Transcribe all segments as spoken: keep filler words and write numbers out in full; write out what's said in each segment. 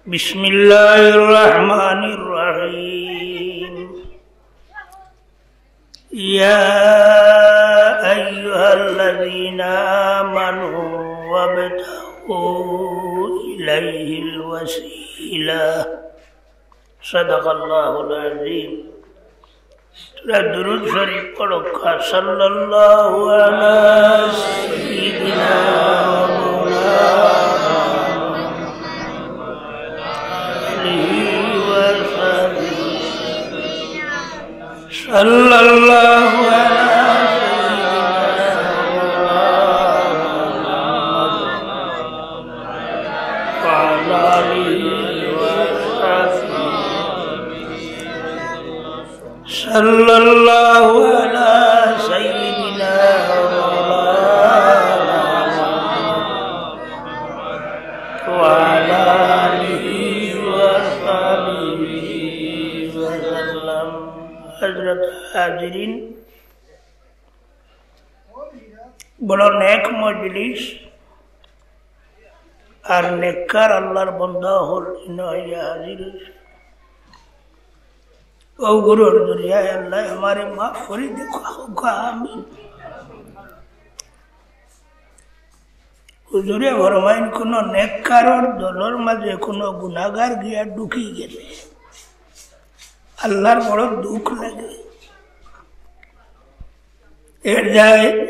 بسم الله الرحمن الرحيم. يا أيها الذين آمنوا وابتغوا إليه الوسيلة. صدق الله العظيم. তোরা দুরূদ শরীফ পড়ো, সাল্লাল্লাহু আলা সাইয়্যিদিনা ওয়া মাওলানা আলিহি ওয়া সাহবিহি। সাল্লাল্লাহু আলা সাইয়্যিদিনা ওয়া মাওলানা মুহাম্মদ ওয়া আলা আলিহি ওয়া সাহবিহি। صلى الله على سيدنا ومولانا محمد وعلى آله وصحبه وسلم. হযরত হাজিরিন, বড় নেক মজলিস, আর নেককার আল্লাহর বন্দা অকল ইনো আইয়া হাজির অইছে। অউ গুরুর দরিয়ায় আল্লাহ আমারে মাফ করি দেউক্কা, কউক্কা আমিন। হুজুরে ফরমাইন, কুনু নেককারর দলর মাঝে কুনু গুনাগার গিয়া ঢুকি গেলে আল্লাহর বড় দুখ লাগে। এর যায়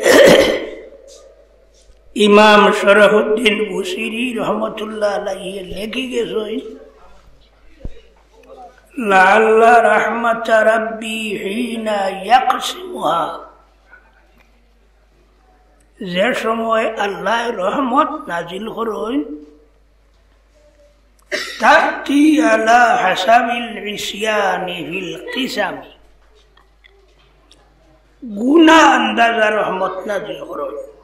ইমাম শরফুদ্দিন বুসিরি রহমতুল্লাহ আলাইহি লেখি গেছইন, "লাআল্লা রাহমাতা রাব্বি হিনা ইয়াকসিমুহা।" যে সময় আল্লাহ রহমত নাজিল করইন, তাতি আলা হাসাবিল ইসিয়ানি ফিল কিসামি। গুনা আন্দাজা রহমত নাজিল করইন।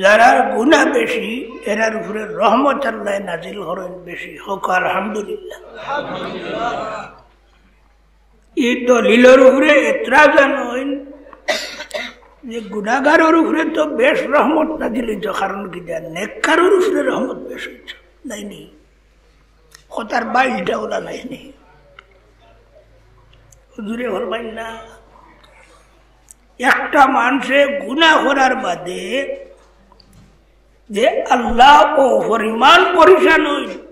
যারার গুনা বেশি, এরার উপরে রহমত আল্লাহ নাজিল করইন বেশি। কউক্কা আলহামদুলিল্লাহ। ই দলিলর উপরে এতরাজ আনইন যে গুনাগারর উপরে তো বেশ রহমত নাজিল অইতো, কারণ কিতা, নেককারর উপরে রহমত বেশ অইতো, নায়নি? কথার বাইলটা ওলা নায়নি? হুজুরে ফরমাইন না, একটা মানষে গুনা করার বাদে যে আল্লাহ অউ পরিমাণ পরেশান অইন,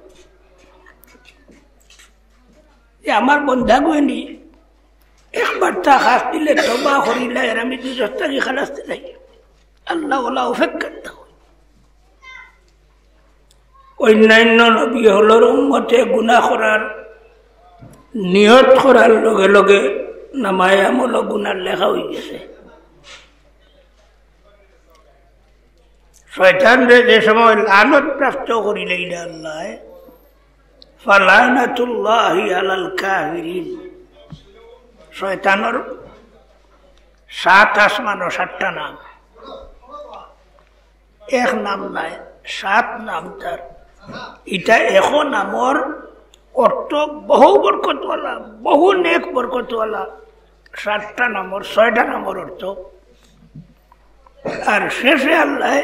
যে আমার বন্দা গইনি, একবার তা খাস দিলে, তওবা করিলে, এর আমি দুজখ থাকি খালাস দিলাই। আল্লাহ ওলা অপেক্ষাত। অইন্যান্য নবী অকলর উম্মতে গুনা করার নিয়ত করার লগে লগে নামায়ে আমলো গুনার লেখা অইগেছে। শয়তানরে যে সময় লানত প্রাপ্ত করিলাইলা আল্লাহ, ফালানাতুল্লাহি আলাল কাফিরিন, শয়তানর সাত আসমানো সাতটা নাম, এক নাম নায়, সাত নাম তার। ইটা একো নামর অর্থ বহু বরকতওয়ালা, বহু নেক বরকতওয়ালা, সাতটা নামর, ছয়টা নামর অর্থ। আর শেষে আল্লাহ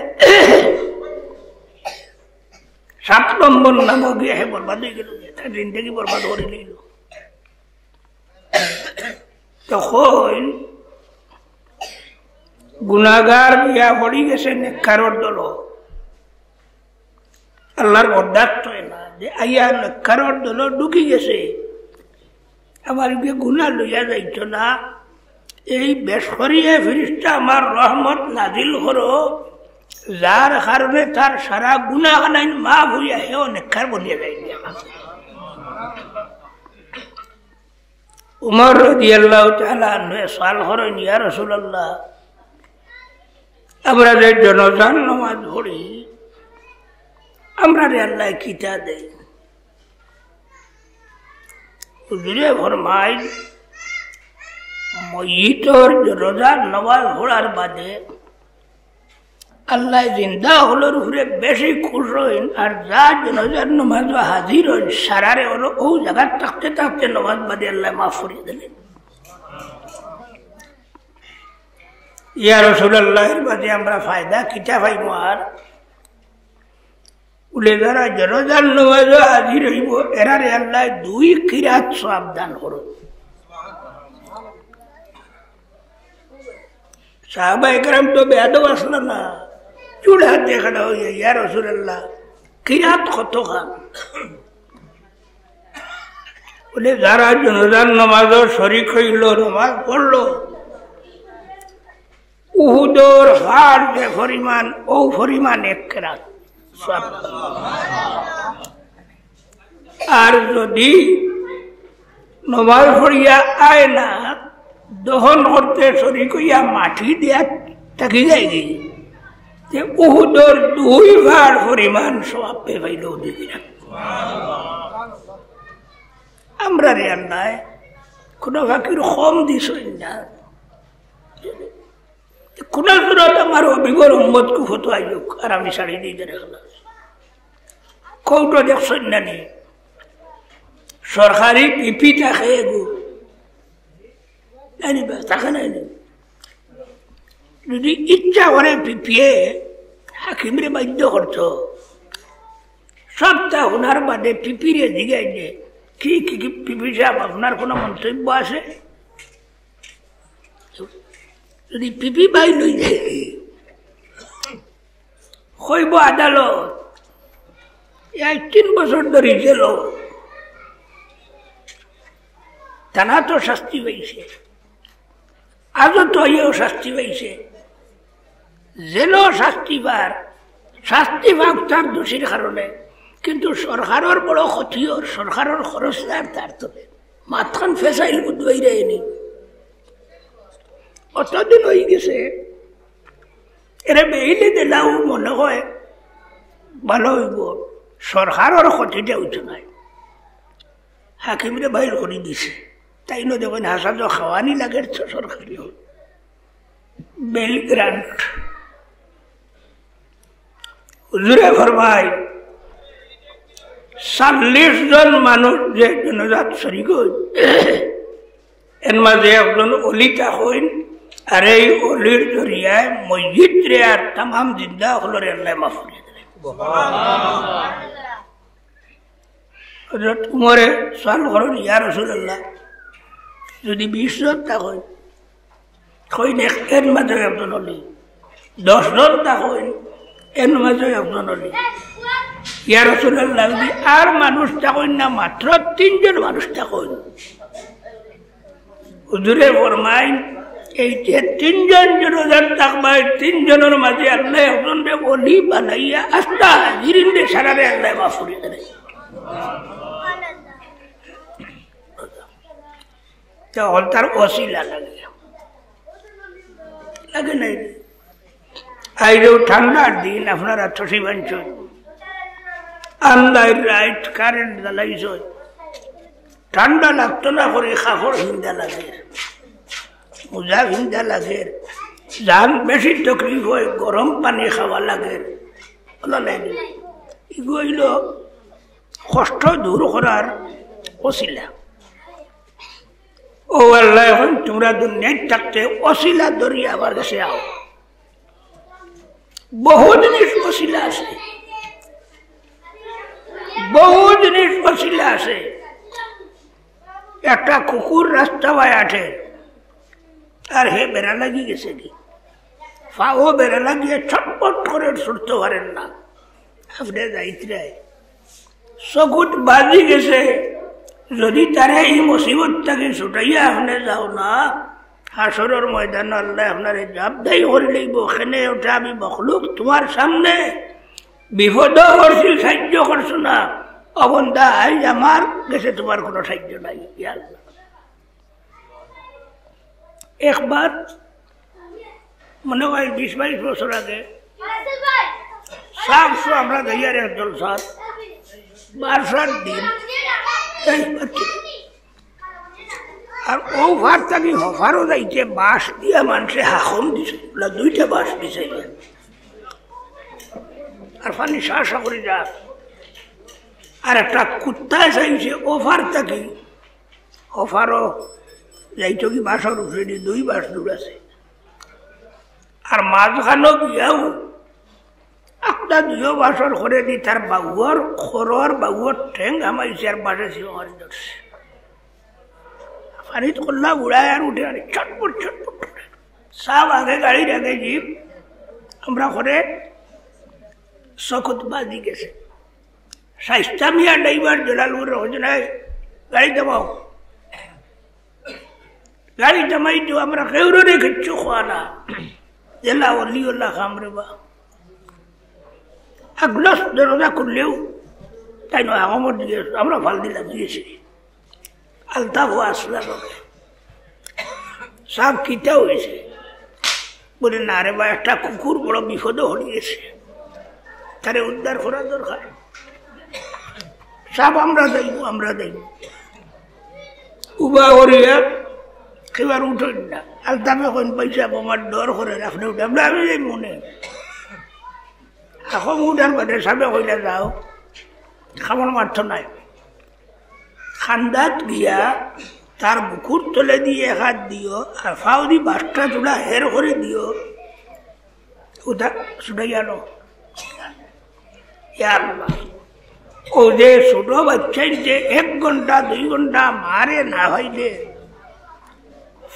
সাত নম্বর নামো গিয়া হে বরবাদ অইগেল, তার জিন্দেগি বরবাদ করিলাইল। তখন গুনাগার গিয়া পড়ি গেছে নেককারর দলো। আল্লাহর বরদাস্ত অয় না যে আইয়া নেককারর দলো ঢুকি গেছে, আমার গিয়া গুনা লইয়া যাইতো না। এই বেশ করিয়া ফিরিস্তা আমার রহমত নাজিল করো, যার কারণে তার সারা গুনা খানাইন মাফ অইয়া হেও নেককার বনিয়া যাইগিয়া। উমর রাদিয়াল্লাহু তাআলা আনহু সওয়াল করইন, "ইয়া রাসূলুল্লাহ, আমরা যে জানাজার নামাজ পড়ি, আমরারে আল্লাহ কিতা দেইন?" হুজুরে ফরমাইন, মইয়িতর জানাজার নামাজ পড়ার বাদে আল্লাহ জিন্দা অকলর উপরে বেশি খুশ অইন, আর যারা জানাজার নামাজো হাজির অইন, সারারে অউ জাগাত থাকতে থাকতে নামাজ বাদে আল্লাহ মাফ করি দিলেন। ইয়া রাসূলুল্লাহ, এর বাদে আমরা ফায়দা কিতা পাইমু আর? বলে, যারা জনাজার নামাজো হাজির অইবো, এরারে আল্লায় দুই কিরাত সওয়াব দান করইন। সাহাবা একরাম তো বেয়াদব আছলা না, চুল হাতে খাড়া অইয়া, "ইয়া রাসূলুল্লাহ, কিরাত কতখান?" বলে, যারা জনাজার নামাজো শরিক অইলো, নামাজ পড়লো, উহুদর পাহাড় যে পরিমাণ, অউ পরিমাণ এক কেরাত। আর যদি নমাজ পড়িয়া আয় না, দফন করতে শরিক অইয়া মাটি দিয়া থাকি যায়গি, তে উহুদর দুই পাহাড় পরিমাণ সওয়াব পাইলো। দেখি না, আমরারে আল্লায় কুনু ফকির কম দিছইন না। কুনু সুরত আমার হাবিবর উম্মতকু ফতোয়া আইউক, আর আমি ছাড়ি দেই দের খালাস। কউটো দেখছইন না নি? সরকারি পিপি থাকে এগু। নায় নি বা, থাকে নায় নি? যদি ইচ্ছা করে পিপিয়ে হাকিমরে বাধ্য করতো, সবটা হুনার বাদে পিপিরে জিগাইলে, "কি, কি, কি পিপি সাব, আপনার কুনু মন্তব্য আছে?" যদি পিপি বাইর অই যায়, কইবো আদালত, "এই তিন বছর ধরি জেলো, থানাত শাস্তি পাইছে, আজও তো আইয়াও শাস্তি পাইছে।" জেলো শাস্তি পার, শাস্তি পাক তার দোষীর কারণে, কিন্তু সরকারর বড় ক্ষতি অর, সরকারর খরচ যার তার তলে। মাতখান ফেসাইল বুধবাইরে এনি। অতদিন অই গেছে, এরে বেইলে দিলাও মনে অয় ভালা অইবো, সরকারর ক্ষতিটা অইতো নায়। হাকিমরে বাইর করি দিছে। তাইন দেখইন হাছা তো খাওয়ানি লাগের তো সরকারি বেইল গ্রান্ট। হুজুরে ফরমাইন, চল্লিশ জন মানুষ যে জনাজাত শরিক অইন, এর মাঝে একজন অলি থাকইন, আর এই অলির জরিয়ায় মইয়িতরে আর তামাম জিন্দা অকলরে আল্লায় মাফ করি দিলা। হযরত উমরে সওয়াল করইন, "ইয়া রাসূলুল্লাহ, যদি বিশ জন থাকইন, কইন এক, এর মাঝে একজন অলি, দশ জন থাকইন, এর মাঝে একজন অলি। ইয়া রাসূলুল্লাহ, যদি আর মানুষ থাকইন না, মাত্র তিনজন মানুষ থাকইন।" হুজুরে ফরমাইন, এই যে তিনজন জনাজাত থাকবা, এই তিনজনর মাঝে আল্লায় একজনরে অলি বানাইয়া আস্তা হাজিরিনরে সারারে আল্লায় মাফ করি দিলা। তে অকল তার ওসিলা লাগে। লাগে নায়? আইজও ঠান্ডার দিন, আপনারা তশরিফ আনছইন। আন্দাইর রাইত কারেন্ট জ্বালাইছইন। ঠান্ডা লাগতো না করি কাপড় হিন্দা লাগে, মোজা হিন্দা লাগে, যান বেশি তকলিফ অয়, গরম পানি খাওয়া লাগে। অলা নায় নি? ইগু অইলো কষ্ট দূর করার ওসিলা। ও আল্লায় কইন, তুমরা দুনিয়াত থাকতে ওসিলা ধরি আমার গেছে আও। বহু জিনিস ওসিলা আছে, বহু জিনিস ওসিলা আছে। একটা কুকুর রাস্তা বায় আটে, আর হে বেড়া লাগি গেছে কি, পাও বেড়া লাগিয়া ছটফট করে ছুটতো পারের না। আপনে যাইতরায় চকুত বাজি গেছে, যদি তারে ই মুসিবত থাকি ছুটাইয়া আপনে যাও না, হাশরর ময়দানো আল্লায় আপনারে জবাবদারি করি লইবো। কেনে ওটা আমি মখলুক তুমার সামনে বিপদো পড়ছি, সাইয্য করছো না। ও বন্দা, আইজ আমার গেছে তুমার কুনু সাইয্য নাই। ইয়া আল্লাহ। একবার মনে অয় বিশ বাইশ বছর আগে সাতশো আমরা যাইয়ার এক জলসাত, বারসার দিন। এই আর অউ পার থাকি হপারো যাইতে বাঁশ দিয়া মানষে হাকম দিছে, না দুইটা বাঁশ দিছে, আর পানি সা সা করি যার। আর একটা কুত্তায় চাইছে অউ পার থাকি হপারো যাইতো কি বাঁশর উপরেদি দুই বাঁশ দূর আছে। আর মাঝখানো গিয়াও একটা দুইও বাসর করে দি তার বাউর খরর বাউর ঠেং হামাইছে আর বাসে সিও মারি ধরছে। পানিত কল্লা উড়ায় আর উঠে আর ছটপট ছটপট করে। সাব আগে গাড়ির আগে জিপ, আমরা করে চকুত বাজি গেছে। শাইস্তা মিয়া ড্রাইভার জলালপুর হচ্ছে নাই, গাড়ি থামাও। গাড়ি থামাই তো আমরা কেউরে কিচ্ছু কওয়া না। জেলা অলি অল্লা খাম রে বা। এক গ্লাস দরজা খুললেও তাই নয়, আগমত দিয়ে আমরা ফাল দিলাম দিয়েছি। আলতাফ আসলা লোকে। সাব কিতা হয়েছে? বলে, "না রে বা, একটা কুকুর বড় বিপদে হরিয়েছে, তারে উদ্ধার করা দরকার।" সাব, "আমরা যাইব, আমরা যাইব।" উবা করিয়া কেবার উঠইন না। আলতাফে কইন, "ভাই সাব, আমার ডর করে, আপনে উঠে।" আমরা, "আমি যাই মনে।" এখন উঠার বাদে সাবে কইলা, "যাও, খাবার মারতো নাই।" খান্দাত গিয়া তার বুকুর তলে দিয়ে এক হাত দিও, আর ফাও দি বাসটা তুলা হের করে দিও। উঠা, ছুটাই আনো। ইয়া আল্লাহ। ও যে ছোট বাচ্চাই যে এক ঘন্টা, দুই ঘন্টা মারে না হইলে,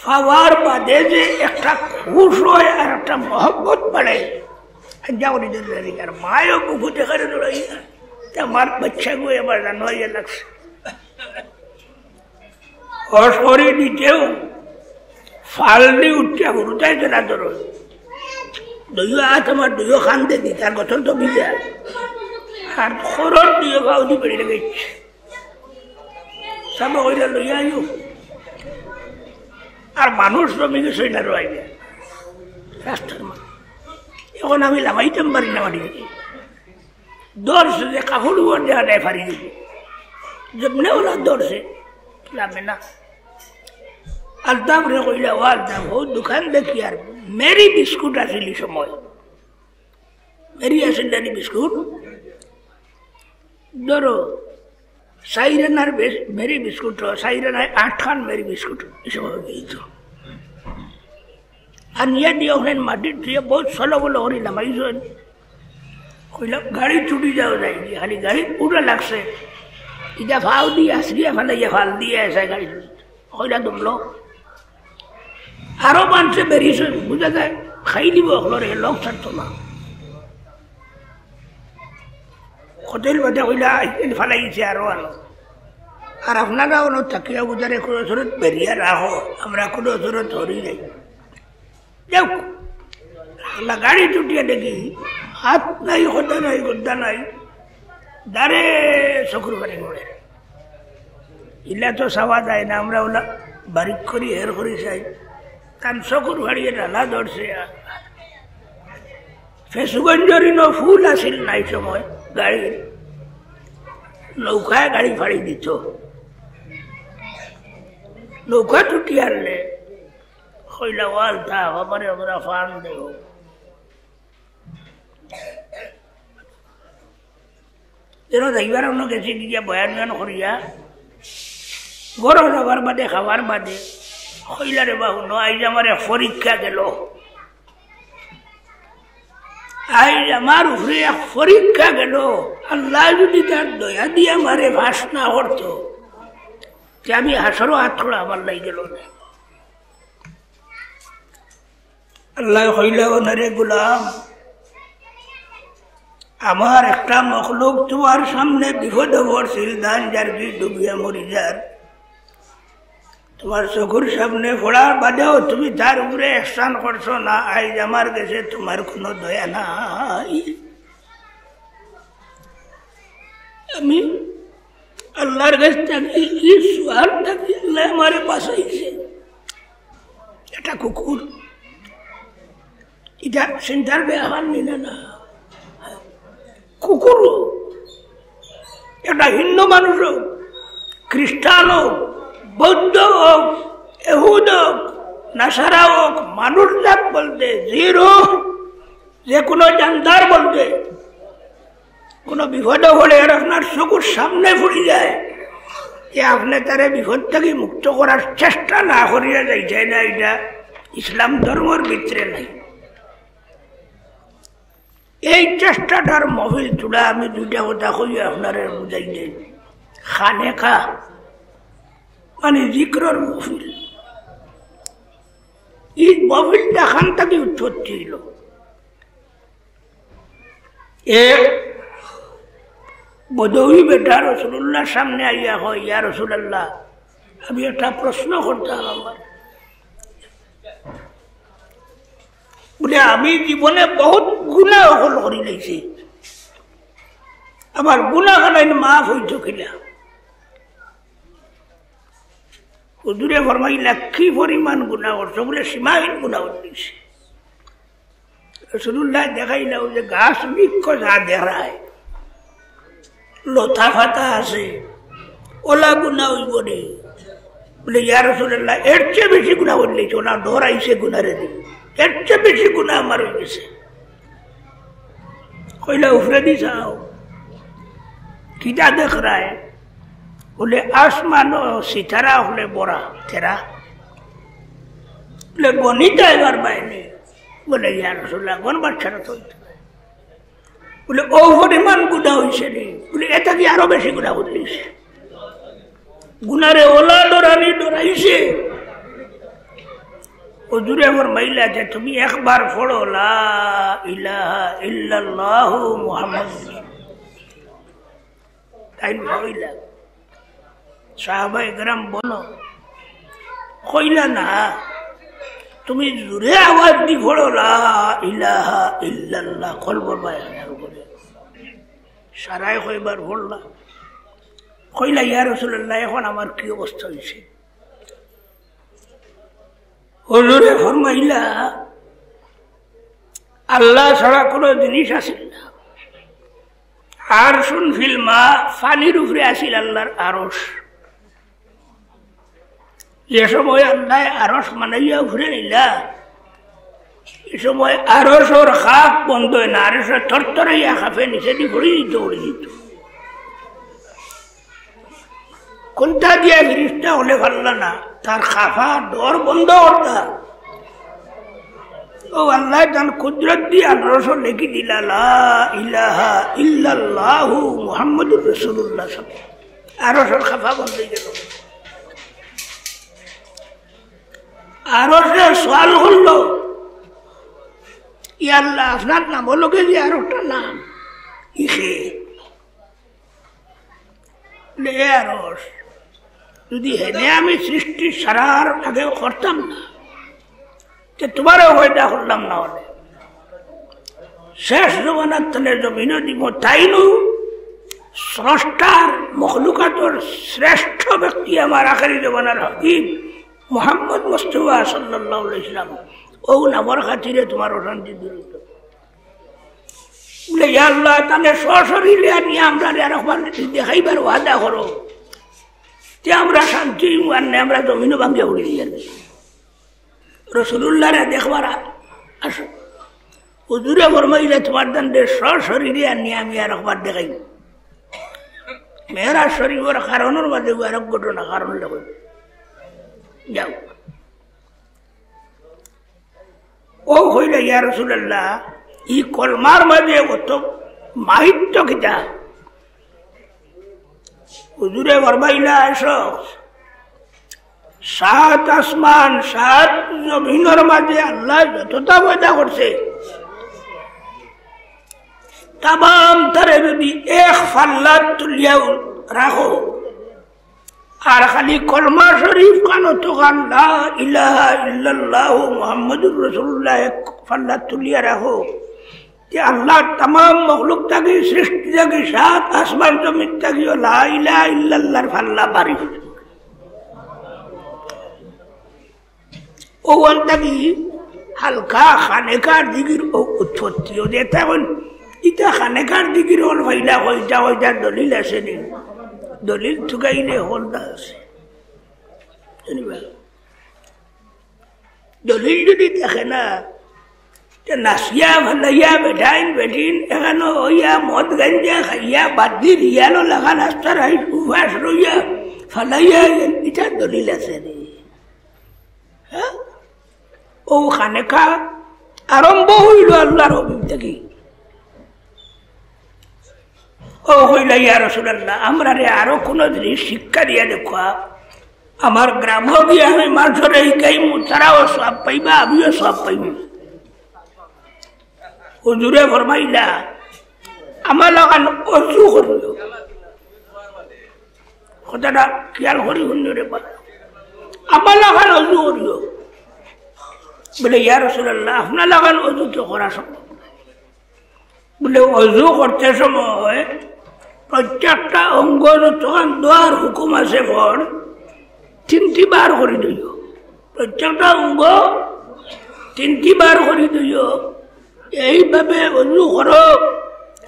পাওয়ার বাদে যে একটা খুশ হয় আর একটা মহব্বত বাড়ে, যা উনি দিলেন আর মায়ও বুকু দেখারে দৌড়াইয়া, তে আমার বাচ্চা গো এবার জানো ইয়ে লাগছে। হস করি দিতেও ফালনি উঠিয়া হুরুতায় জেলা ধরো। দুইও হাত আমার দুইও খান দে দি, তার গঠন তো ভিজা। আর খরর দুইও পাও দি বেড়ে গেছে। সামনে কইলা, "লইয়া আইও।" আর মানুষ জমি গেছে না রোয়াইবে রাস্তার মাঝে। এখন আমি লামাইতাম পারি না মাটি থেকে। ধরছে যে কাপড় উপর দেওয়া দেয় ফারি দিব। যেমনে ওলা ধরছে, লামে না। আলতাফ রে কইলা, "ও আলতাফ, ও দোকান দেখি আর মেরি বিস্কুট আছিল ই সময়।" মেরি আছিল না নি বিস্কুট? ধরো, চাইর আনার বেশ-, মেরি বিস্কুট, চাইর আনায় আটখান মেরি বিস্কুট, ই সময় হয়ে গেছে। আর নিয়ে দিয়ে ওখানে মাটির দিয়ে বহুত সলো বলো করি লামাইছেন। কইলা, "গাড়ি ছুটি যাওয়া যায় কি? খালি গাড়ি উঠা লাগছে।" ইটা ফাও দিয়ে আসিয়া ফালাইয়া ফাল দিয়ে আসে গাড়ি ছুটি। কইলা, "দমলো।" আরো মানছে বেরিয়েছে, বুঝা যায়, খাই দিব অকলরে, লোক ছাড়তো না। হোটেল বাদে কইলা, "আইন ফালাইছে আরো আনো।" আর আপনারা অনো থাকিয়া বুঝারে কোনো সুরত বেরিয়া রাখো, আমরা কোনো সুরত হরি নাই। যাও, আল্লাহ গাড়ি ছুটিয়া দেখি, হাত নাই, কথা নাই, গদ্দা নাই, দারে চকুর পানি পড়ে। ইলা তো চাওয়া যায় না, আমরা ওলা বারিক করি, হের করি চাই। তান চকুর ফাড়িয়ে ডালা ধরছে। আর ফেসুগঞ্জর ইনো ফুল আছিল নাই সময়, গাড়ি, নৌকায় গাড়ি ফাড়ি দিত। নৌকা ছুটি আনলে, কইলা, "ও আলতাফ, আমারে ওরা ফান দেও।" যেন যাইবার অন্য গেছি গিয়া বয়ান উয়ান করিয়া, ঘরো যাবার বাদে, খাবার বাদে, কইলা, "রে বা হুনো, আইজ আমার এক পরীক্ষা গেল। আইজ আমার উপরে এক পরীক্ষা গেল। আল্লাহ যদি তার দয়া দিয়া আমারে পাস না করতো, তে আমি হাসরো হাত খোড়া আমার লাই গেল না।" আল্লাহ কইলা, "ও না রে গোলাম, আমার একটা মখলুক তোমার সামনে বিপদ পড়ছিল, দান যার কি ডুবিয়া মরি যার। তোমার চকুর সামনে পড়ার বাদেও তুমি তার উপরে এহসান করছো না, আইজ আমার গেছে তোমার কোনো দয়া নাই। আমি আল্লাহর গেছ থাকি, ই সুয়াল থাকি আল্লাহ আমারে বাঁচাইছে।" এটা কুকুর, এটা চিন্তার বেহান নিলে না। কুকুর, একটা হিন্দু মানুষ হোক, খ্রিস্টান হোক, বৌদ্ধ হোক, এহুদ হোক, নাসারা হোক, মানুষ জাত বলতে জিরো, যে কোনো জানদার বলতে কোনো বিপদে পড়ে আর আপনার চকুর সামনে পড়ি যায়, যে আপনি তারে বিপদ থাকি মুক্ত করার চেষ্টা না করিয়া যাইতে না, এটা ইসলাম ধর্মর ভিতরে নাই। এই চেষ্টাটার মহফিল তুলা আমি দুইটা কথা কই আপনারে বুঝাই দেই। খানেকা মানে জিক্রর মহফিল। এই মহফিলটা খান থাকি উৎপত্তি হইল। এক বদউই বেটা রসুলুল্লাহর সামনে আইয়া কয়, "ইয়া রসুলাল্লাহ, আমি একটা প্রশ্ন করতাম আমার।" বলে, "আমি জীবনে বহুত গুনাহ অকল করি লাইছি, আমার গুনাহ খানাইন মাফ হইতো কিনা?" হুজুরে ফরমাইলা, "কি পরিমাণ গুনাহ করছো?" বলে, "সীমাহীন গুনাহ করছি।" রাসূলুল্লাহ দেখাইলা, "ওই যে গাছ বৃক্ষ যা দেখায়, লতা পাতা আছে, ওলা গুনাহ হইব নি?" বলে, "ইয়া রাসূলুল্লাহ, এর চেয়ে বেশি গুনাহ করলে চলো, ডরাইছে গুনারে দিন, এর চেয়ে বেশি গুনাহ আমার হয়ে গেছে।" কইলা, "উপরে দি চাও, কিতা দেখরায়?" বলে, "আসমান ও সিতারা হলে বড়া, তেরা।" বলে, "গণিতা এবার বাইরে।" বলে, "ইয়া রাসূলুল্লাহ, গণবার ছাড়া তো হইতো না।" বলে, "ও পরিমাণ গুনাহ হইছে নি?" বলে, "এটা কি আরো বেশি গুনাহ করলিস?" গুনারে ওলা ডরানি ডরাইছে। হুজুরে ফরমাইলা যে, "তুমি একবার পড়ো, লা ইলাহা ইল্লাল্লাহু মুহাম্মাদুর।" তাইন কইলা, "সাহাবায়ে কেরাম বলো।" কইলা, "না, তুমি জোরে আওয়াজ দি পড়ো, লা ইলাহা ইল্লাল্লাহ।" কলবর বায়ানের উপরে সারায় কয়বার পড়লা। কইলা, "ইয়া রাসূলুল্লাহ, এখন আমার কি অবস্থা হইছে?" হুজুরে ফরমাইলা, "আল্লাহ ছাড়া কোনো জিনিস আছিল না। আরশুন ফিল মা, পানির উপরে আছিল আল্লাহর আরশ। যে সময় আল্লাহ আরশ বানাইয়া উপরে নিলা, এই সময় আরশর খাপ বন্ধ হয় না, আরশর থরথরাইয়া খাপে নিচে দি পড়ি দিত, পড়ি দিত।" কোনটা দিয়া ফিরিস্তা হলে পারলা না, তার খাপা ডর বন্ধ করতা। ও আল্লাহ তান কুদরত দিয়া আরশো লেখি দিলা, "লা ইলাহা ইল্লাল্লাহু মুহাম্মাদুর রাসূলুল্লাহ।" আরশর খাপা বন্ধ হয়ে গেল। আরশে সওয়াল করলো, "ইয়া আল্লাহ, আপনার নামর লগে যে আরোটা নাম, ইসে।" বলে, "এ আরশ, যদি হেনে আমি সৃষ্টি সারার আগে করতাম না, তে তোমারও পয়দা করলাম না হলে। শেষ জমানার তলে জমিনও দিব, তাইনও স্রষ্টার মখলুকাতর শ্রেষ্ঠ ব্যক্তি আমার আখেরি জমানার হাবিব মুহাম্মদ মুস্তফা সাল্লাল্লাহু আলাইহি ওয়াসাল্লাম, ও নামর খাতিরে তোমার অশান্তি দূর হইত।" বলে, "ইয়া আল্লাহ, তাহলে সশরীরে আনি আমরারে আরকবার দেখাইবার ওয়াদা করো, তে আমরা শান্তি অইমু, আর না আমরা জমিনও ভাঙ্গিয়া উড়ি যাইমু।" রসুলুল্লাহরে দেখবার আ-, আস-, হুজুরে ফরমাইলে, "তোমার দান দে সশরীরে আনি আমি আরকবার দেখাইমু।" মেরাজ শরীফর কারণর মাঝে আরক ঘটনা, কারণ লেখো। যাও। ও কইলা, "ইয়া রাসূলুল্লাহ, ই কলমার মাঝে অত মাহিত্য কিতা?" হুজুরে ফরমাইলা, "আসো, সাত আসমান, সাত জমিনর মাঝে আল্লাহ যতটা পয়দা করছে, তামাম তারে যদি এক ফাল্লাত তুলিয়া রাখো, আর খালি কলমা শরীফ খান অতখান, লা ইলাহা ইল্লাল্লাহু মুহাম্মাদুর রাসূলুল্লাহ এক ফাল্লাত তুলিয়া রাখো, তে আল্লাহর তামাম মখলুক থাকি, সৃষ্টি থাকি, সাত আসমান জমিন থাকিও লা ইলাহা ইল্লাল্লাহর ফাল্লা ভারী।" অখান থাকি হালকা খানেকার জিকির উ-, উৎপত্তি। ও যে তখন ইতা খানেকার জিকির অকল ফাইলা কইতা কইতা দলিল আছে নি? দলিল তুকাইলে হলদা আছে। জানিবা? দলিল যদি থাকে না, তে নাচিয়া ফালাইয়া বেটাইন বেটিন এখানো অইয়া মদ গাঞ্জা খাইয়া বাদ্দি রিয়ালো লাগা রাস্তার আইজ উপাস রইয়া ফালাইয়া, ইটা দলিল আছে নি? হ্যাঁ? ও খানেকা আরম্ভ হইল আল্লাহর হাবিব থাকি। ও কইলা, "ইয়া রাসূলুল্লাহ, আমরারে আরো কুনু জিনিস শিক্ষা দিয়া দেখো, আমার গ্রামো গিয়া আমি মানষরে হিকাইমু, তারাও সওয়াব পাইবা, আমিও সওয়াব পাইমু।" হুজুরে ফরমাইলা, "আমার লাখান অজু করিও।" কথাটা খেয়াল করি হুনিও রে বা, "আমার লাখান অজু করিও।" বলে, "ইয়া রাসূলুল্লাহ, আপনার লাখান অজু তো করা সম্ভব নায়।" বলে, "অজু করতে সময় প্রত্যেকটা অঙ্গ যতখান ধওয়ার হুকুম আছে, পর তিনটি বার করি ধইও, প্রত্যেকটা অঙ্গ তিনটি বার করি ধইও, এইভাবে অজু করো,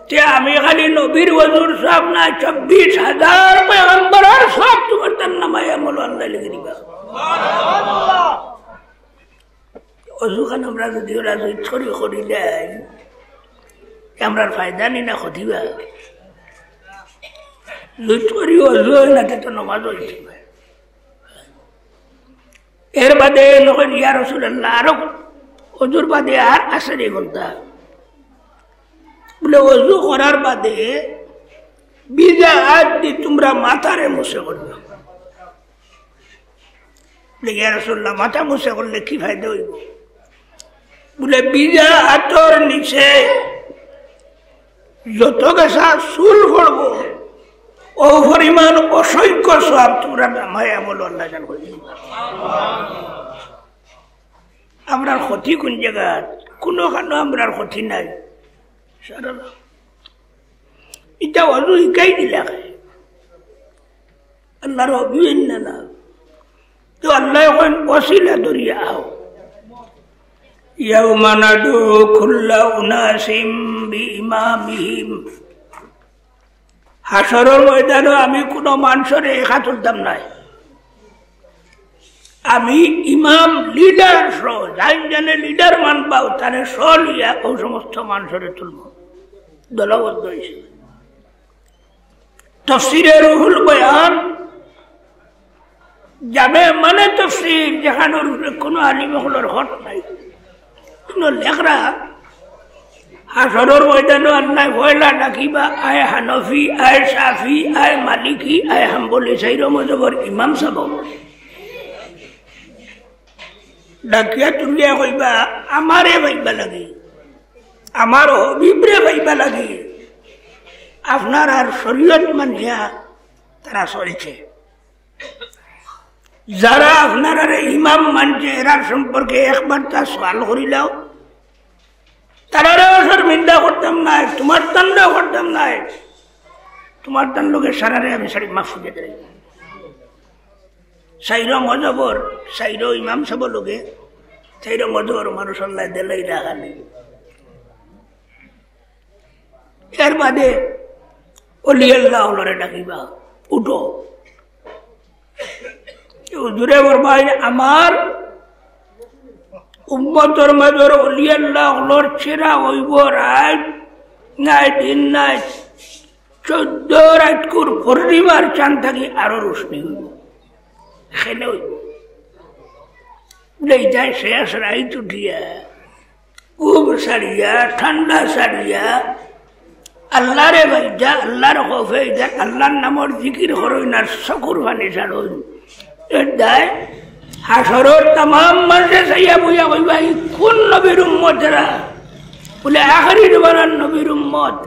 তে আমি খালি নবীর অজুর সওয়াব না, চব্বিশ হাজার পয়গম্বরের সওয়াব তুমার তার নামায় আমল আল্লাহ লিখি দিবা।" অজুখান আমরা যদি ওরা জুইত করি করি দেয়, তে আমরার ফায়দা নি না ক্ষতি বা? জুইত করি অজু অয় না, তে তো নমাজ অইছে না। এর বাদে নকল, "ইয়া রাসূলুল্লাহ, আরো অজুর বাদে আর আছে নি কুনটা?" বলে, "অজু করার বাদে ভিজা আত দি তুমরা মাথারে মুছে করবা।" বলে, "ইয়া রাসূলুল্লাহ, মাথা মুছে করলে কি ফায়দা অইবো?" বলে, "ভিজা আতর নিচে যত গেছা চুল পড়বো, ও পরিমাণ অসংখ্য সওয়াব তুমরার নামায় আমল আল্লাহ দান করি দিবা।" আমরার ক্ষতি কুন জাগাত? কুনুখানো আমরার ক্ষতি নাই। সারা ইটা অজু হিকাই দিলা কে? আল্লাহর হাবিব না, না। তো আল্লায় কইন, "ওসিলা ধরিয়া আও।" ইয়াউমা নাদউ কুল্লা উনাসিম বিইমামিহিম। হাশরর ময়দানো আমি কুনু মানষরে একা তুলতাম নায়। আমি ইমাম, লিডার সহ, যাইন যানে লিডার মানবাও, তারে সহ লইয়া ও সমস্ত মানষরে তুলমু দলবদ্ধ হিসাবে। তফসিরে রুহুল বয়ান, জামে মানে তফসির, যেখানোর উপরে কুনু আলিম অকলর হক নাই, কুনু লেখরা, হাশরর ময়দানো আল্লায় পয়লা ডাকিবা, "আয় হানফি, আয় শাফি, আয় মালিকি, আয় হাম্বলি, চাইরো মজহবর ইমাম সাব।" ডাকিয়া তুলিয়া কইবা, "আমারে পাইবা লাগি, আমার হাবিবরে পাইবা লাগি, আপনারার শরীয়ত মানিয়া তারা চলছে। যারা আপনারারে ইমাম মানছে, এরার সম্পর্কে একবার তা সওয়াল করিলাও। তারারেও শর্মিন্দা করতাম নায়, তুমার তানরেও করতাম নায়, তুমার তান লগে সারারে আমি সারি মাফ করে দেই।" চাইরো মজহবর, চাইরো ইমাম সাব লগে, চাইরো মজহবর মানুষ আল্লায় দিলাইরা খালি। এর বাদে অলি আল্লাহ অকলরে ডাকিবা, "উঠো।" হুজুরে ফরমাইন, "আমার উম্মতর মাজর অলি আল্লাহ অকলর চেহারা অইবো রাইত নাই দিন নাই, চৌদ্দ রাইতকুর পূর্ণিমার চান থাকি আরো রোশনি অইবো।" কেনে অইবো? বুলে, ইতায় শেষ রাইত উঠিয়া, ঘুম ছাড়িয়া, ঠান্ডা ছাড়িয়া, আল্লাহরে পাইতা, আল্লাহর খৌফে ইতা, আল্লাহর নামর জিকির করইন আর চকুর পানি ছাড়ইন। এর দায় হাশরর তামাম মানষে চাইয়া বইয়া কইবা, "ই কুন নবীর উম্মত এরা?" বুলে, "আখেরি জমানার নবীর উম্মত।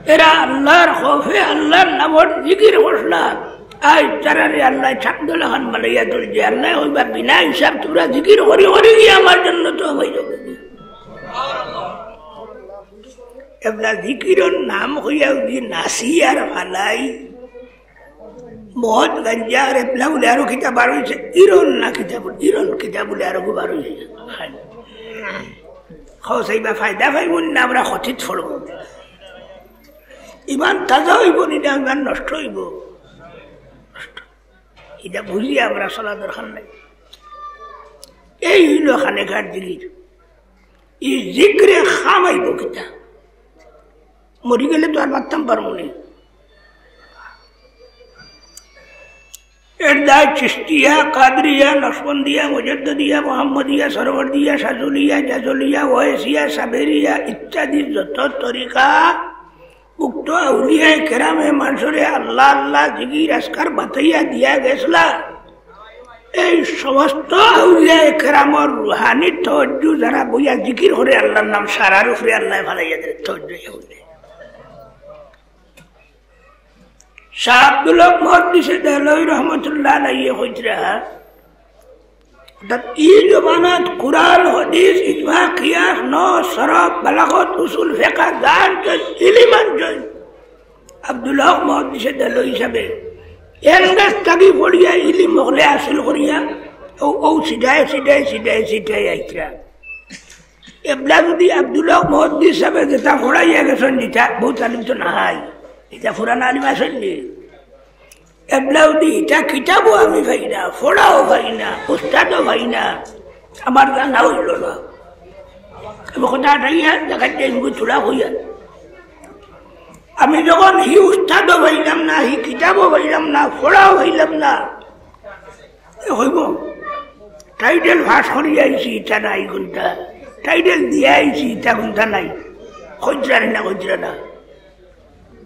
এরা আল্লাহর খৌফে আল্লাহর নামর জিকির করলা। আইজ তারারে আল্লায় চান্দর লাখান বানাইয়া তুলছে।" আল্লায় কইবা, "বিনা হিসাব তুমরা জিকির করি করি গিয়া আমার জন্য তো হয়ে যাবে।" এবলা জিকিরর নাম কইয়া যদি নাচি আর ফালাই, মদ, গাঞ্জা আর এবলা বুলে আরো কিতা বার অইছে, ইরন না কিতা বুলে, ইরন কিতা বুলে আরো বার অইছে। খাও চাইবা ফায়দা পাইমু না, আমরা ক্ষতিত পড়মু। ইমান তাজা অইবো নি, না ইমান নষ্ট অইবো? নষ্ট। ইটা বুঝিয়া আমরা চলা দরকার নাই। এই অইলো খানেকার জিকির। ই জিকিরে কাম আইবো কিতা? মরি গেলে তো আর মাততাম পারমু নি। এর দায় চিশতিয়া, কাদরিয়া, নকশবন্দিয়া, মুজাদ্দদিয়া, মোহাম্মদিয়া, সরওয়ার্দিয়া, শাজুলিয়া, জাজুলিয়া, ওয়েসিয়া, সাবেরিয়া ইত্যাদি যত তরিকা, উক্ত তো আউলিয়ায়ে কেরামে মানষরে আল্লাহ আল্লাহ জিকির আজকার বাতাইয়া দিয়া গেছলা। এই সমস্ত আউলিয়ায়ে কেরামর রুহানি তওয়াজ্জু যারা বইয়া জিকির করে আল্লাহর নাম সারার উপরে আল্লায় ফালাইয়া দেয় তওয়াজ্জু। শাহ আব্দুল হক মুহাদ্দিসে দেহলভী রহমতুল্লাহ আলাইহি কইতরা, অর্থাৎ ই জমানাত কুরআন, হাদিস, ইজমা, কিয়াস, নস, সরফ, বালাগত, উসুল ফিকহ, গান, ইলিম আনছইন। আব্দুল হক মুহাদ্দিসে দেহলভী হিসাবে এন্দাজ থাকি পড়িয়া ইলিম হকলে হাসিল করিয়া ও, ও সিধায় সিধায় সিধায় সিধায় আইতরা। এবলা যদি আব্দুল হক মুহাদ্দিস সাহেবে যেটা পড়াইয়া গেছইন, যেটা বহুত আলিম তো নাই, এটা পুরান আলিম আছইন নি? এবলা যদি এটা কিতাবও আমি পাই না, পড়াও পাই না, উস্তাদও পাই না, আমার জানা অইল না। আমি কথা আটাইয়া দেখাইতে এমনি চূড়া হইয়া। আমি যখন হি উস্তাদও পাইলাম না, হি কিতাবও পাইলাম না, পড়াও পাইলাম না, এ হইব? টাইটেল পাস করিয়া আইছি, ইটা নাই কোনটা? টাইটেল দিয়া আইছি, ইটা কোনটা নাই? কইতরা না, কইতরা না।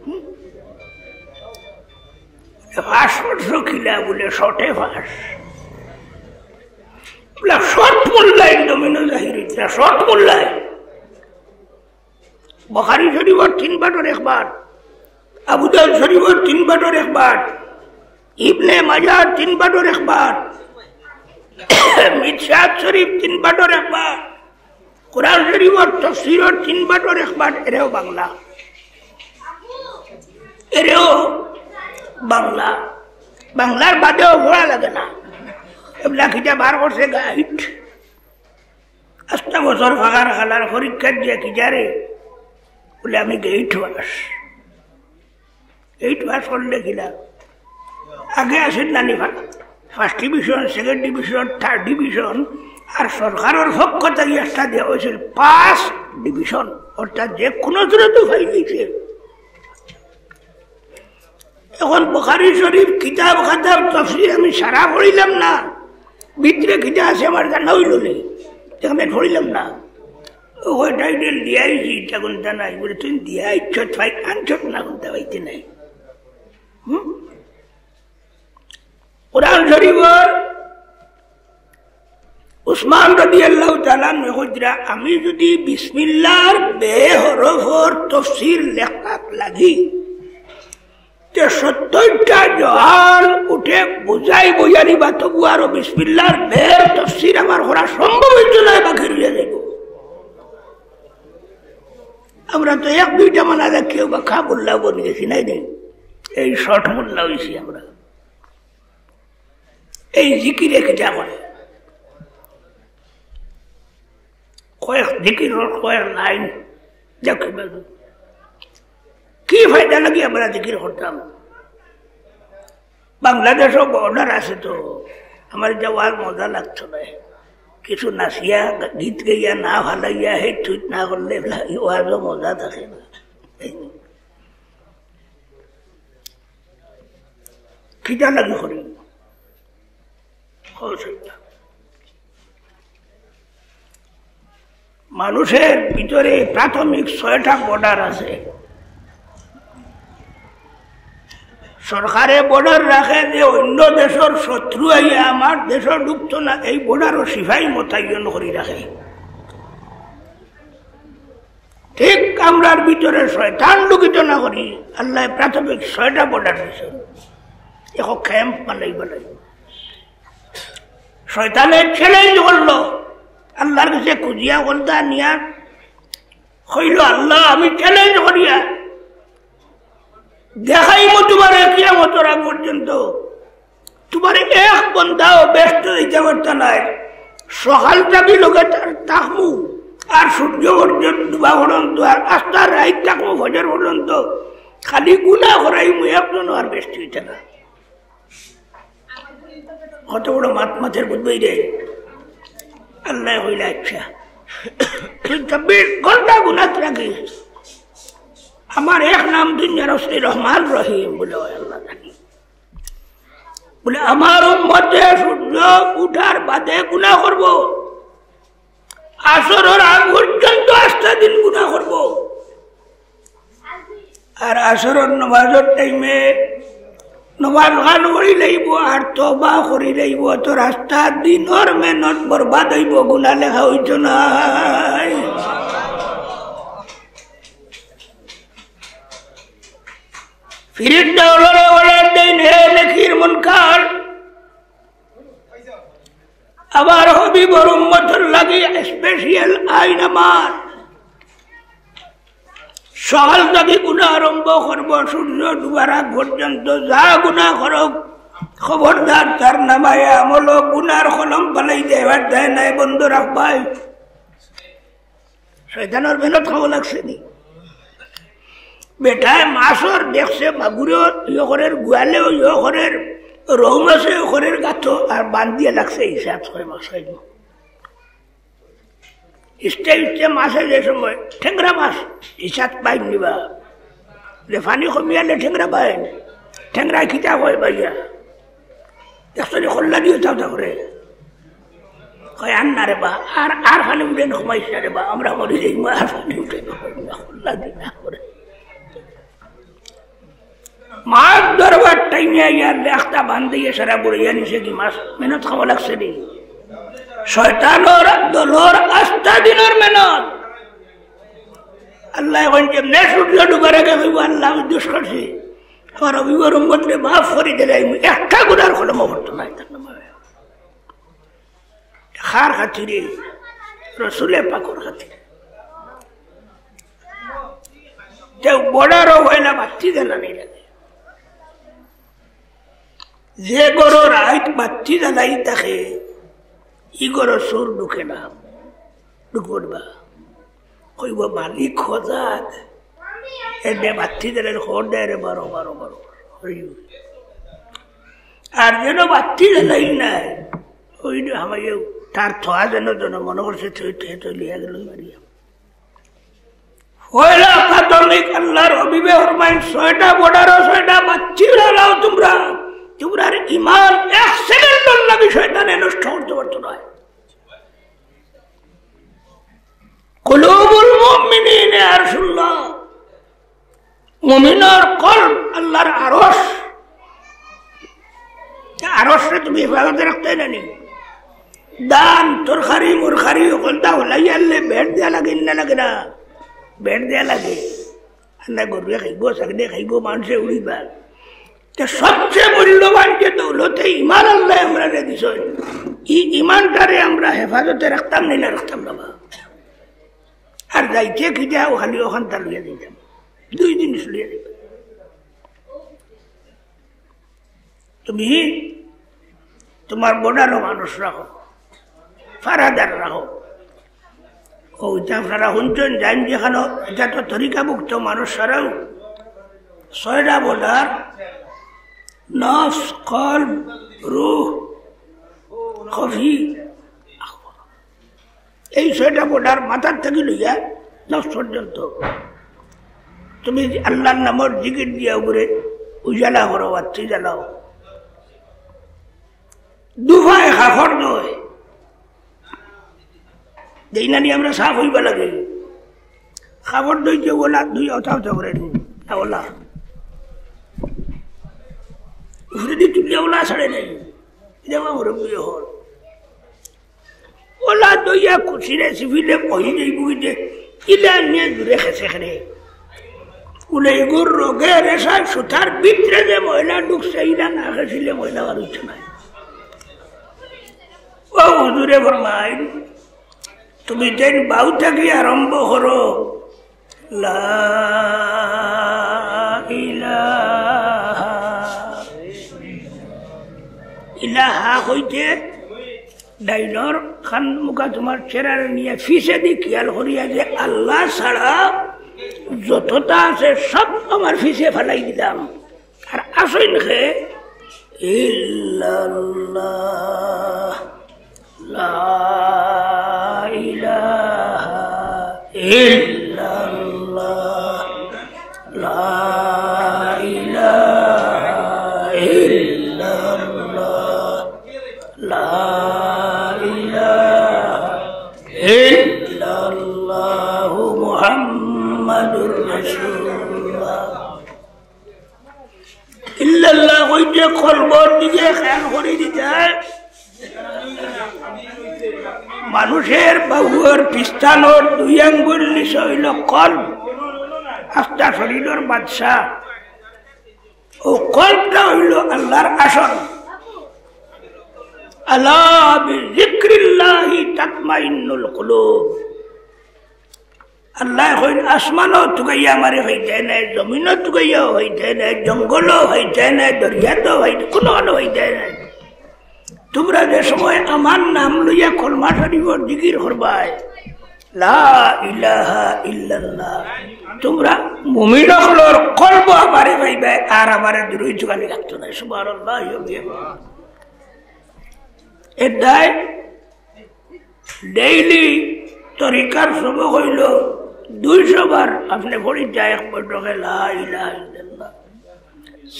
হুম? পাস করছো কিলা? বলে শর্টে পাস। বলে শর্ট মোল্লায়, জমিনো জাহির হইতরা, শর্ট মোল্লায়। বুখারী শরীফর তিন পাঠর একবার, আবু দাউদ শরীফর তিন পাঠর একবার, ইবনে মাজার তিন পাঠর একবার, মিশকাত শরীফ তিন পাঠর একবার, কুরআন শরীফর তফসিরর তিন পাঠর একবার, এরেও বাংলা, এরেও বাংলা, বাংলার বাদেও পড়া লাগে না। এবলা কিতা বার করছে গাইড। আস্তা বছর ফাঁকার খালার পরীক্ষা দিয়া কি জানে? বলে, "আমি গেইট পাস।" গেইট পাস করলে কিলা? আগে আছে নানি ফা-, first division, second division, third division, আর সরকারর পক্ষ থাকি একটা দেওয়া হয়েছিল পাস ডিভিশন, অর্থাৎ যে কোনো জনে তো পাই গেছে। এখন বুখারী শরীফ কিতাব খাতাব তফসির আমি সারা পড়িলাম না, ভিতরে কিতা আছে আমার জানা অইল না, এখানে পড়িলাম না। ও টাইটেল দিয়াইছি, তখন তা নাই, বলে, "তুই দিয়াইছত ভাই, আনছত না, কোনটা পাইতে নাই।" হুম? কোরআন শরীফর উসমান রাদিয়াল্লাহু তাআলা আনহু কইরা, "আমি যদি বিসমিল্লাহর বে হরফর তফসির লেখাত লাগি, তে সত্তরটা জহান উঠে বুঝাই বইয়ারি বা তবু আরো বিসমিল্লাহর বের তফসির আমার করা সম্ভব হইতো না, বাকি রইয়া যাইব।" আমরা তো এক দুইটা মানা রাখিও বা খা মোল্লা বনি গেছি, নাই নি? এই শর্ট মোল্লা হইছি আমরা। এই জিকিরে কিতা করে? কয়েক জিকির, কয়েক লাইন। দেখি বাজু, কি ফায়দা লাগি আমরা জিকির করতাম? বাংলাদেশও বর্ডার আছে তো, আমার এটা ওয়াজ মজা লাগতো না। কিছু নাচিয়া, গীত গাইয়া না ফালাইয়া, হে টুইট না করলে ওয়াজও মজা থাকে না। কিতা লাগি করি? মানুষের ভিতরে প্রাথমিক ছয়টা বর্ডার আছে। সরকারে বর্ডার রাখে যে অন্য দেশর শত্রু আইয়া আমার দেশো ঢুকতো না, এই বর্ডারও সিপাহী মোতায়েন করি রাখে। ঠিক আমরার ভিতরে শয়তান ঢুকিত না করি, আল্লায় প্রাথমিক ছয়টা বর্ডার দিছে। এখন ক্যাম্প বানাই বানাই শয়তানে চ্যালেঞ্জ করলো, আল্লাহর কাছে খুজিয়া বন্দা নিয়া কইল, "আল্লাহ, আমি চ্যালেঞ্জ করিয়া দেখাইমু তুমারে কিয়ামতর আগ পর্যন্ত, তুমারে এক বন্দাও বেহেস্তো দিতে পারতা নায়। সকাল থাকি লগে তার থাকমু, আর সূর্য পর্যন্ত ডুবা পর্যন্ত, আর আস্তা রাইত থাকমু ফজর পর্যন্ত, খালি গুনা করাইমু, একজনও আর বেহেস্তো দিতা না।" কত বড় মাত মাতের বুঝবই রে। আল্লায় কইলা, "আচ্ছা, তুই চব্বিশ ঘন্টা গুনাত রাখিস, আমার এক নাম দুনিয়ার রসুল রহমান রহিম বলে, ওই আল্লাহ জানি।" বলে, "আমার উম্মতে সূর্য উঠার বাদে গুনা করব, আসরর আগ পর্যন্ত আস্তা দিন গুনা করব।" আর আসরর নমাজর টাইমে নমাজ খান করি লইব আর তওবা করি লইব, তো রাস্তা দিনর মেহনত বরবাদ অইব, গুনা লেখা অইতো নায়। ফিরিস্তা অকলরে অর্ডার দেইন, হে নেকির মুনকার, আমার হাবিবর উম্মতর লাগি স্পেশাল আইন আমার। সকাল থাকি গুনা আরম্ভ করব, সূর্য ডুবার আগ পর্যন্ত যা গুনা করুক, খবরদার তার নামায় আমলো গুনার কলম ফালাই দেবার দায় নাই, বন্ধ রাখবায়। শয়তানর মেহনত খাওয়া লাগছে নি? বেটায় মাছর দেখছে, মাগুরেও ইয়ে করের, গোয়ালেও ইয়ে করের, রৌ মাছেও করের গাতো, আর বান্ধিয়া লাগছে ইসাত কয় মাছ খাইব। ইস্তে ইস্তে মাছে যে সময় ঠেংরা মাছ ইসাত পাইন নিবা, যে পানি কমিয়ালে ঠেংরা পাইন, ঠেংরা কিতা কয় বাইয়া? দেখছো নি, কল্লা দিও তাও তা করে। কয়, "আর না রে বা, আর, আর পানি উঠে না, কমাইস না রে বা, আমরা মরি যাই, আর পানি উঠে না, কল্লা দি না করে।" মাছ ধরবার টাইমে আইয়া লেখটা বান্ধিয়ে সারা বুড়াইয়া নিছে কি মাছ, মেহনত খাওয়া লাগছে নি? শয়তানর দলর আস্তা দিনর মেহনত। আল্লায় কইন যে, "নে সূর্য ডুবার আগে কইব, আল্লাহ, আমি দুষ করছি, আমার হাবিবর উম্মতরে মাফ করি দিলে আমি একটা গুনার কলম পড়তো না।" কার খাতিরে? রসুলে পাকর খাতিরে। তে বর্ডারও অইলা বাত্তি জ্বালানি লাগে। যে ঘরো রাইত বাত্তি জ্বালাই থাকে, ই ঘরো চোর ঢুকে না, ঢুকবো না। কইব, "মালিক খোদাত, এনে বাত্তি জ্বালাইল, খবর দেয় রে, বারো, বারো, বারো।" আর যেন বাত্তি জ্বালাই নাই, ওই যে আমার ইয়ে, তার থোয়া যেন যেন মনে করছে, থই, থই, থই, লিয়া গেল মারিয়া। পয়লা প্রাথমিক আল্লাহর হাবিবে ফরমাইন, "ছয়টা বর্ডারো ছয়টা বাত্তি জ্বালাও তোমরা, তোমরার ইমান এক সেকেন্ডর লাগি শয়তানে নষ্ট করতে পারতো না।" কুলুবুল মুমিনিন আরশুল্লাহ, মুমিনর কলব আল্লাহর আরশ। তা আরশরে তুমি হেফাজতে রাখতে না নি? দান, তরকারি, মরকারি, হকলতা হলাই আনলে বেড় দেয়া লাগে না, লাগে না? বেড় দেয়া লাগে। আন্দা গরুয়ে খাইব, ছাগলে খাইব, মানুষে উড়িবা। তে সবচেয়ে মূল্যবান যে দৌলতে ইমান আল্লাহ আমরারে দিছইন, ই ইমানটারে আমরা হেফাজতে রাখতাম নি না রাখতাম না বা? আর যাইতে কি যাও খালি ওখানটা লইয়া দিতাম, দুই জিনিস লইয়া দিতাম। তুমি তোমার বর্ডারও মানুষ রাখো, ফারাদার রাখো। ও, এটা আপনারা শুনছেন, জান যেখানে, এটা তো তরিকাভুক্ত মানুষ ছাড়াও ছয়টা বর্ডার, নফস, কলব, রুহ, খফি, এই ছয়টা বর্ডার মাথার থাকি লইয়া নফস পর্যন্ত। তুমি আল্লাহর নামর জিকির দিয়া উপরে উজালা করো, বাত্তি জ্বালাও। দুফায় কাপড় দই। দেই না নি আমরা সাফ অইবা লাগে। কাপড় দই যে ওলা দুই অতা অতা করে নি। না ওলা। উপরে দি তুলিয়া ওলা ছাড়ে নাই। এটা আমার মুরব্বী হল। ওলা দইয়া কুচিরে সিফিলে কহি যাইব যে, ইলা নিয়ে দূরে খেছে খেলে। উলে ইগুর রোগে রেশা সুতার ভিতরে যে ময়লা ঢুকছে, ইলা না খেছিলে ময়লা বার হইতো না। ও হুজুরে ফরমাইন, তুমি যেন বাউ থাকি আরম্ভ করো, লা ইলাহা। ইলাহা কইতে ডাইনর কান মুখা তোমার চেরার নিয়া ফিছে দি খিয়াল করিয়া যে আল্লাহ ছাড়া যতটা আছে সব আমার ফিছে ফালাই দিলাম। আর আসইন খে ইল্লাল্লাহ, লা ইলাহা ইল্লাল্লাহ, লা ইলাহা ইল্লাল্লাহ, লা ইলাহা ইল্লাল্লাহু মুহাম্মাদুর রাসূলুল্লাহ। শের বাউর পিস্তানোর দুই আঙ্গুল নিচে অইলো কলব, আস্তা শরীরর বাদশা। অউ কলবটা অইলো আল্লার আসন। আলা বিযিকরিল্লাহি তাতমাইন্নুল কুলুব। আল্লায় কইন, আসমানো তুকাইয়া আমারে পাইতায় নায়, জমিনো তুকাইয়াও পাইতায় নায়, জঙ্গলো পাইতায় নায়, দরিয়াতো পাইতায়, কুনুখানো পাইতায় নায়। তুমরা যে সময় আমার নাম লইয়া কলমা শরীফর জিকির করবায়, লা ইলাহা ইল্লাল্লাহ, তুমরা মুমিন অকলর কলবো আমারে পাইবায়, আর আমারে দূরই তুকানি লাগতো নায়। সুবহানাল্লাহ। এর দায় ডেইলি তরিকার সবক অইলো দুইশো বার আপনে পড়ি যায় এক বৈঠকে লা ইলাহা ইল্লাল্লাহ,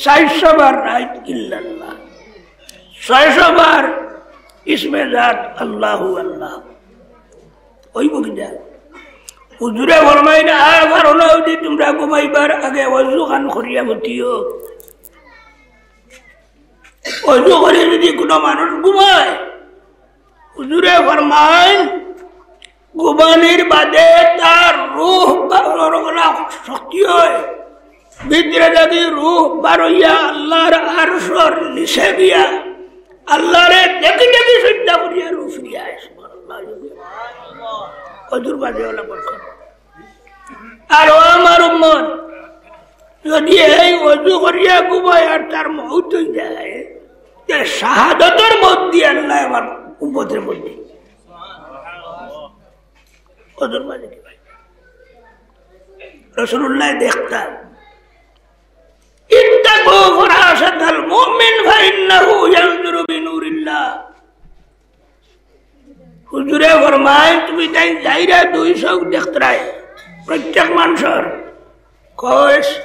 চাইরশো বার লা ইলাহা ইল্লাল্লাহ, ছয়শো বার ইসমে জাত আল্লাহু আল্লাহ। অইবো কিতা? হুজুরে ফরমাইন, আর পারো না অইলে তুমরা ঘুমাইবার আগে অজু খান করিয়া মতিও। অজু করি যদি কুনু মানুষ ঘুমায়, হুজুরে ফরমাইন, ঘুমানির বাদে তার রুহ বা-, শক্তি অয়, ভিতরে থাকি রুহ বারইয়া আল্লার আরশর নিচে গিয়া আল্লারে দেখি দেখি সিজদা করিয়া রুহ ফিরিয়া আয়। সুবহানাল্লাহ। অজুর বাদে অলা বরকত। আর ও আমার উম্মত, যদি এই অজু করিয়া ঘুমায় আর তার মউত অই যায়, তে শাহাদতর মউত দিয়া আল্লায় আমার উম্মতরে মউত দিন। অজুর মাঝে কি ভাই? রাসূলুল্লায় দেখতা, "ইত্তাকু ফিরাশাতাল মুমিন ফাইন্নাহু ইয়ানজুরু বিনুরিল্লাহ।" হুজুরে ফরমাইন, তুমি তাইন যাইরা দুই চউখ দেখতরায়, প্রত্যেক মানষর। কইস,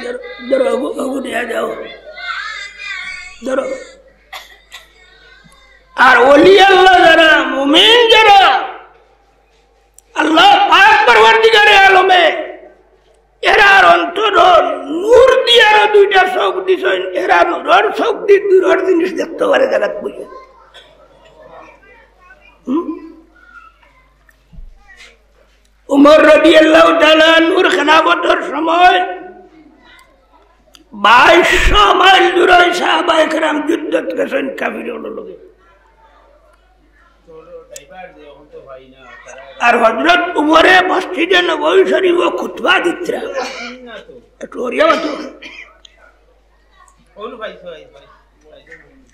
ধরো, ধরো, অগু, অগু দিয়া যাও। ধরো। আর ওলি আল্লাহ যারা, মুমিন যারা, আল্লাহ পাক পরওয়ারদিগারে আলমে এরার অন্তরো নূর দিয়া আরো দুইটা চউখ দিছইন, এরা নূরর চউখ দি দূরর জিনিস দেখতো পারে জাগাত বইয়া। হুম? উমর রাদিয়াল্লাহু তাআলা আনহুর খেলাফতর সময় বাইশশো মাইল দূরই সাহাবায়ে কেরাম যুদ্ধত গেছইন কাফির অকলর লগে। আর হযরত উমরে মসজিদে নববী শরীফো খুতবা দিতরা। একটু অরিয়া মাতো।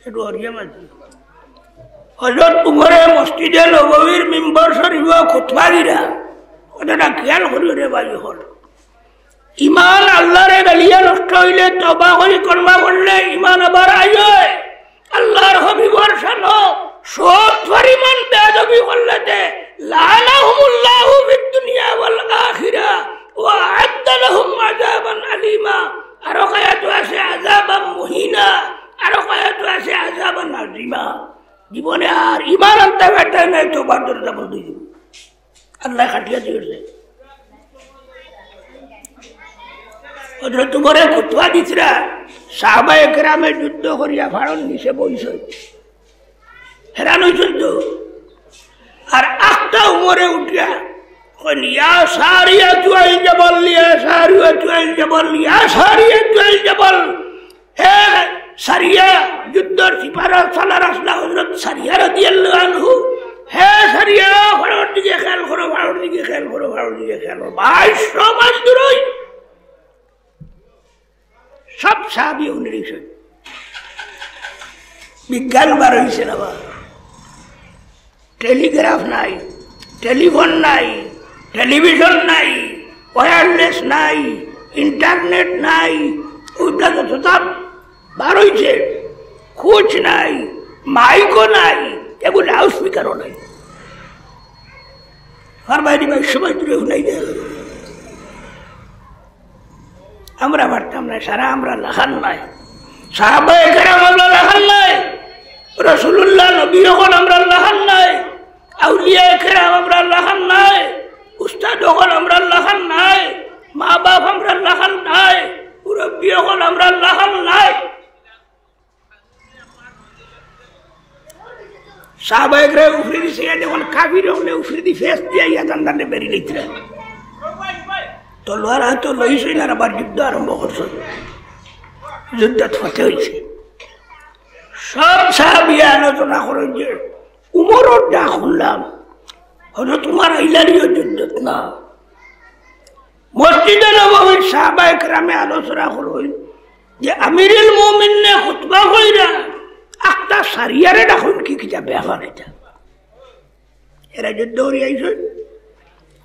একটু অরিয়া মাতো। হযরত উমরে মসজিদে নববীর মিম্বর শরীফো খুতবা দিরা। কথাটা খেয়াল করিও রে ভাই অকল। ইমান আল্লারে গালিয়া নষ্ট অইলে, তওবা করি কলমা পড়লে ইমান আবার আয়। আল্লার হাবিবর শানো সৎ পরিমাণ বেয়াদবি করলে তে, লাআনাহুমুল্লাহু ফিদ দুনিয়া ওয়াল আখিরা ওয়া আ'আদ্দা লাহুম আযাবান আলিমা। আরো আয়াত আছে আযাবান মুহিনা, আরো আয়াত আছে আযাবান আযীমা। জীবনে আর ইমান আনতে পারতে নাই, তওবার দরজা বন্ধ অই যাইবো। আল্লায় কাটিয়া দিছে। হযরত উমরে খুতবা দিতরা, সাহাবায়ে কেরামে যুদ্ধ করিয়া পাড়র নিচে বইছইন। হেরান অইছইন তো। আর আখতা উমরে উঠিয়া কইন, "ইয়া সারিয়াতু আল জাবাল, ইয়া সারিয়াতু আল জাবাল, ইয়া সারিয়াতু আল জাবাল।" হে সারিয়া, যুদ্ধর সিপাহর সালার আছলা হযরত সারিয়া রাদিয়াল্লাহু আনহু। হে সারিয়া, পাড়র দিকে খেয়াল করো, পাড়র দিকে খেয়াল করো, পাড়র দিকে খেয়াল করো। বাইশশো মাইল দূরই। সব সাহাবী হুনিয়া রইছইন। বিজ্ঞান বার অইছে না বা? টেলিগ্রাফ নাই, টেলিফোন নাই, টেলিভিশন নাই, ওয়্যারলেস নাই, ইন্টারনেট নাই, অউটা যততা বার অইছে, কুছ নাই, মাইকও নাই, এগু লাউডস্পিকারও নাই। আর বাইরে বাইরে সবাই দূরে হুনাই দেয়। আমরা পারতাম নায়, সারা আমরার লাখান নায়। সাহাবায়ে কেরাম আমরার লাখান নায়, রাসূলুল্লাহ নবী অকল আমরার লাখান নায়, আউলিয়ায়ে কেরাম আমরার লাখান নায়, উস্তাদ অকল আমরার লাখান নায়, মা বাপ আমরার লাখান নায়, মুরব্বি অকল আমরার লাখান নায়। সাহাবায়ে কেরাম উফরেদি চাইয়া দেখইন, কাফির অকলে উফরেদি ফেস দিয়া ইয়া তান তানরে বেড়ি লইতরা। তলোয়ার আতো লইছইন আর আবার যুদ্ধ আরম্ভ করছইন। যুদ্ধত ফতে অইছে। সব সাহাবিয়ে আলোচনা করইন যে, "উমরর ডাক হুনলাম, হযরত উমর আইলার ইও যুদ্ধত না।" মসজিদে নববীত সাহাবায়ে কেরামে আলোচনা করইন যে আমিরুল মুমিনে খুতবা কইরা আখতা সারিয়ারে ডাকইন, কি কিতা, ব্যাপার কিতা? এরা যুদ্ধ করি আইছইন।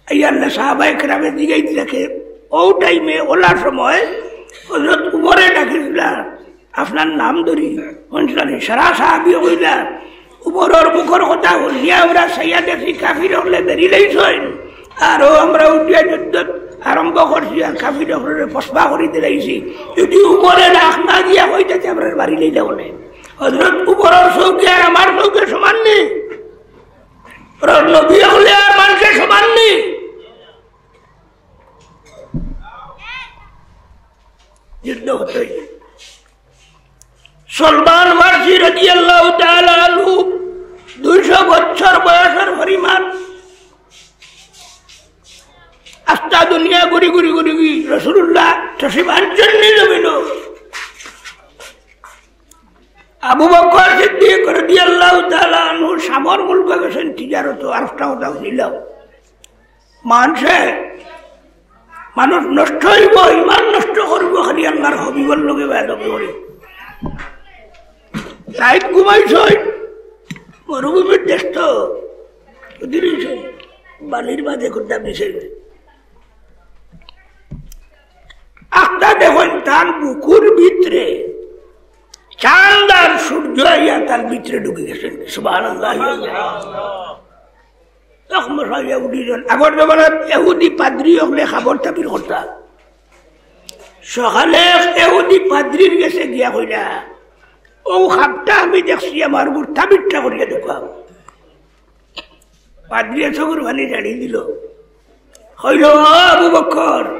এই আল্লাহ সাহাবায়ে কেরামে জিগাইত দেখে, ও টাইমে, ওলা সময় হযরত উমরে ডাকিছিলা, "আপনার নাম ধরি।" হুনছইন নি? সারা সাহাবি কইলা, "উমরর মুখর কথা হুনিয়া আমরা চাইয়া দেখি কাফির অকলে বেড়ি লইছইন, আর ও আমরা উঠিয়া যুদ্ধ আরম্ভ করছি, আর কাফির অকলরে ফসফা করি দিলাইছি। যদি উমরে ডাক না দিয়া কইতা তে আমরারে বাড়ি লইলা অনে।" হযরত উমরর চউখে আর আমার চউখে সমান নি? ওরা নবী অকলে আর মানষে সমান নি? যুদ্ধ হতই। সলমান ফার্সি রাদিয়াল্লাহু তাআলা আনহু দুইশো বছর বয়সর পরিমাণ আস্তা দুনিয়া ঘুরি ঘুরি ঘুরি ঘুরি রাসূলুল্লাহ তশরিফ আনছইন নি জমিনো। আবু বকর সিদ্দিক রাদিয়াল্লাহু তাআলা আনহু শামর মুলকো গেছইন তিজারতো, আরফটা কথা হুনিলাও। মানষে, মানুষ নষ্ট অইবো, ইমান নষ্ট করিবো, খালি আল্লার হাবিবর লগে বেয়াদবি করি। রাইত ঘুমাইছইন, মরুভূমির দেশ তো, বুঝলি? বালির মাঝে খুদ্দা মিশে গেছে। আখতা দেখইন তান বুকুর ভিতরে চান্দ আর সূর্য আইয়া তান ভিতরে ঢুকি গেছইন। সুবহানাল্লাহ। এক মশা ইহুদি জন, আগর জমানাত ইহুদি পাদ্রী অকলে খাবর তাবির করতা। সকালে এক ইহুদি পাদ্রীর গেছে গিয়া কইলা, "ও খাবটা আমি দেখছি, আমার উপর তাবিরটা করিয়া দেখাও।" পাদ্রীয়ে চকুর পানি ঝাড়ি দিল। কইল, "ও আবু বকর,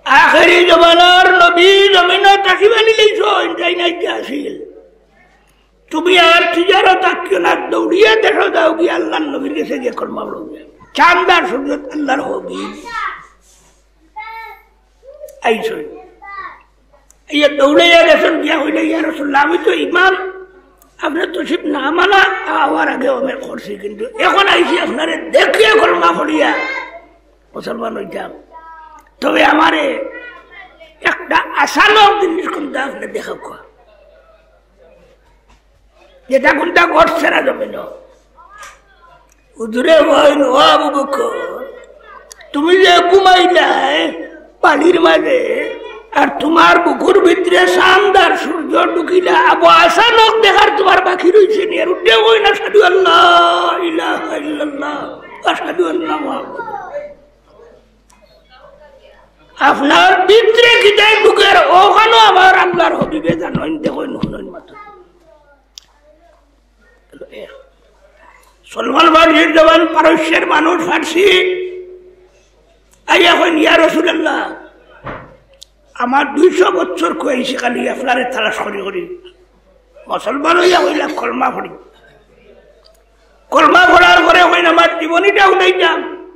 আখেরি জমানার নবী জমিনো তশরিফ আনি লইছইন, তাইন আইতে আছিল। তুমি আর তিজারত থাকিও না, দৌড়িয়া দেশো যাও গিয়া আল্লার নবীর গেছে গিয়া কলমা পড়ো গিয়া। চান্দ আর সূর্য আল্লার হাবিব আইছইন।" ইয়া দৌড়াইয়া গেছইন, গিয়া কইলা, "ইয়া রাসূলুল্লাহ, আমি তো ইমান, আপনে তশরিফ না আনার আগে আমি করছি, কিন্তু এখন আইছি আপনারে দেখিয়া কলমা পড়িয়া মুসলমান অইতাম। তবে আমারে একটা আচানক জিনিস কুনটা আপনে দেখাউক্কা।" যেটা কুনটা ঘটছে না জমিনো। হুজুরে কইন, "ও আবু বকর, তুমি যে ঘুমাইলায় বালির মাঝে, আর তুমার বুকুর ভিতরে চান্দ আর সূর্য ঢুকিলা, আবু আচানক দেখার তুমার বাকি রইছে নি?" আর উঠিয়া কইন, "আশহাদু আল্লা ইলাহা ইল্লাল্লাহ, আশহাদু আন্না মুহাম্মাদুর।" আপনার ভিতরে কিতা ঢুকের, অখানও আমার আল্লার হাবিবে জানইন, দেখইন, হুনইন মাত্র। সলমান ফার্সির জবান, পারস্যের মানুষ ফার্সি। আইয়া কইন, "ইয়া রাসূলুল্লাহ, আমার দুইশো বছর খুয়াইছি খালি আপনারে তালাশ করি করি। মুসলমান অইয়া কইলা কলমা পড়ি। কলমা পড়ার পরে কইন আমার জীবনীটা হুনাইতাম।"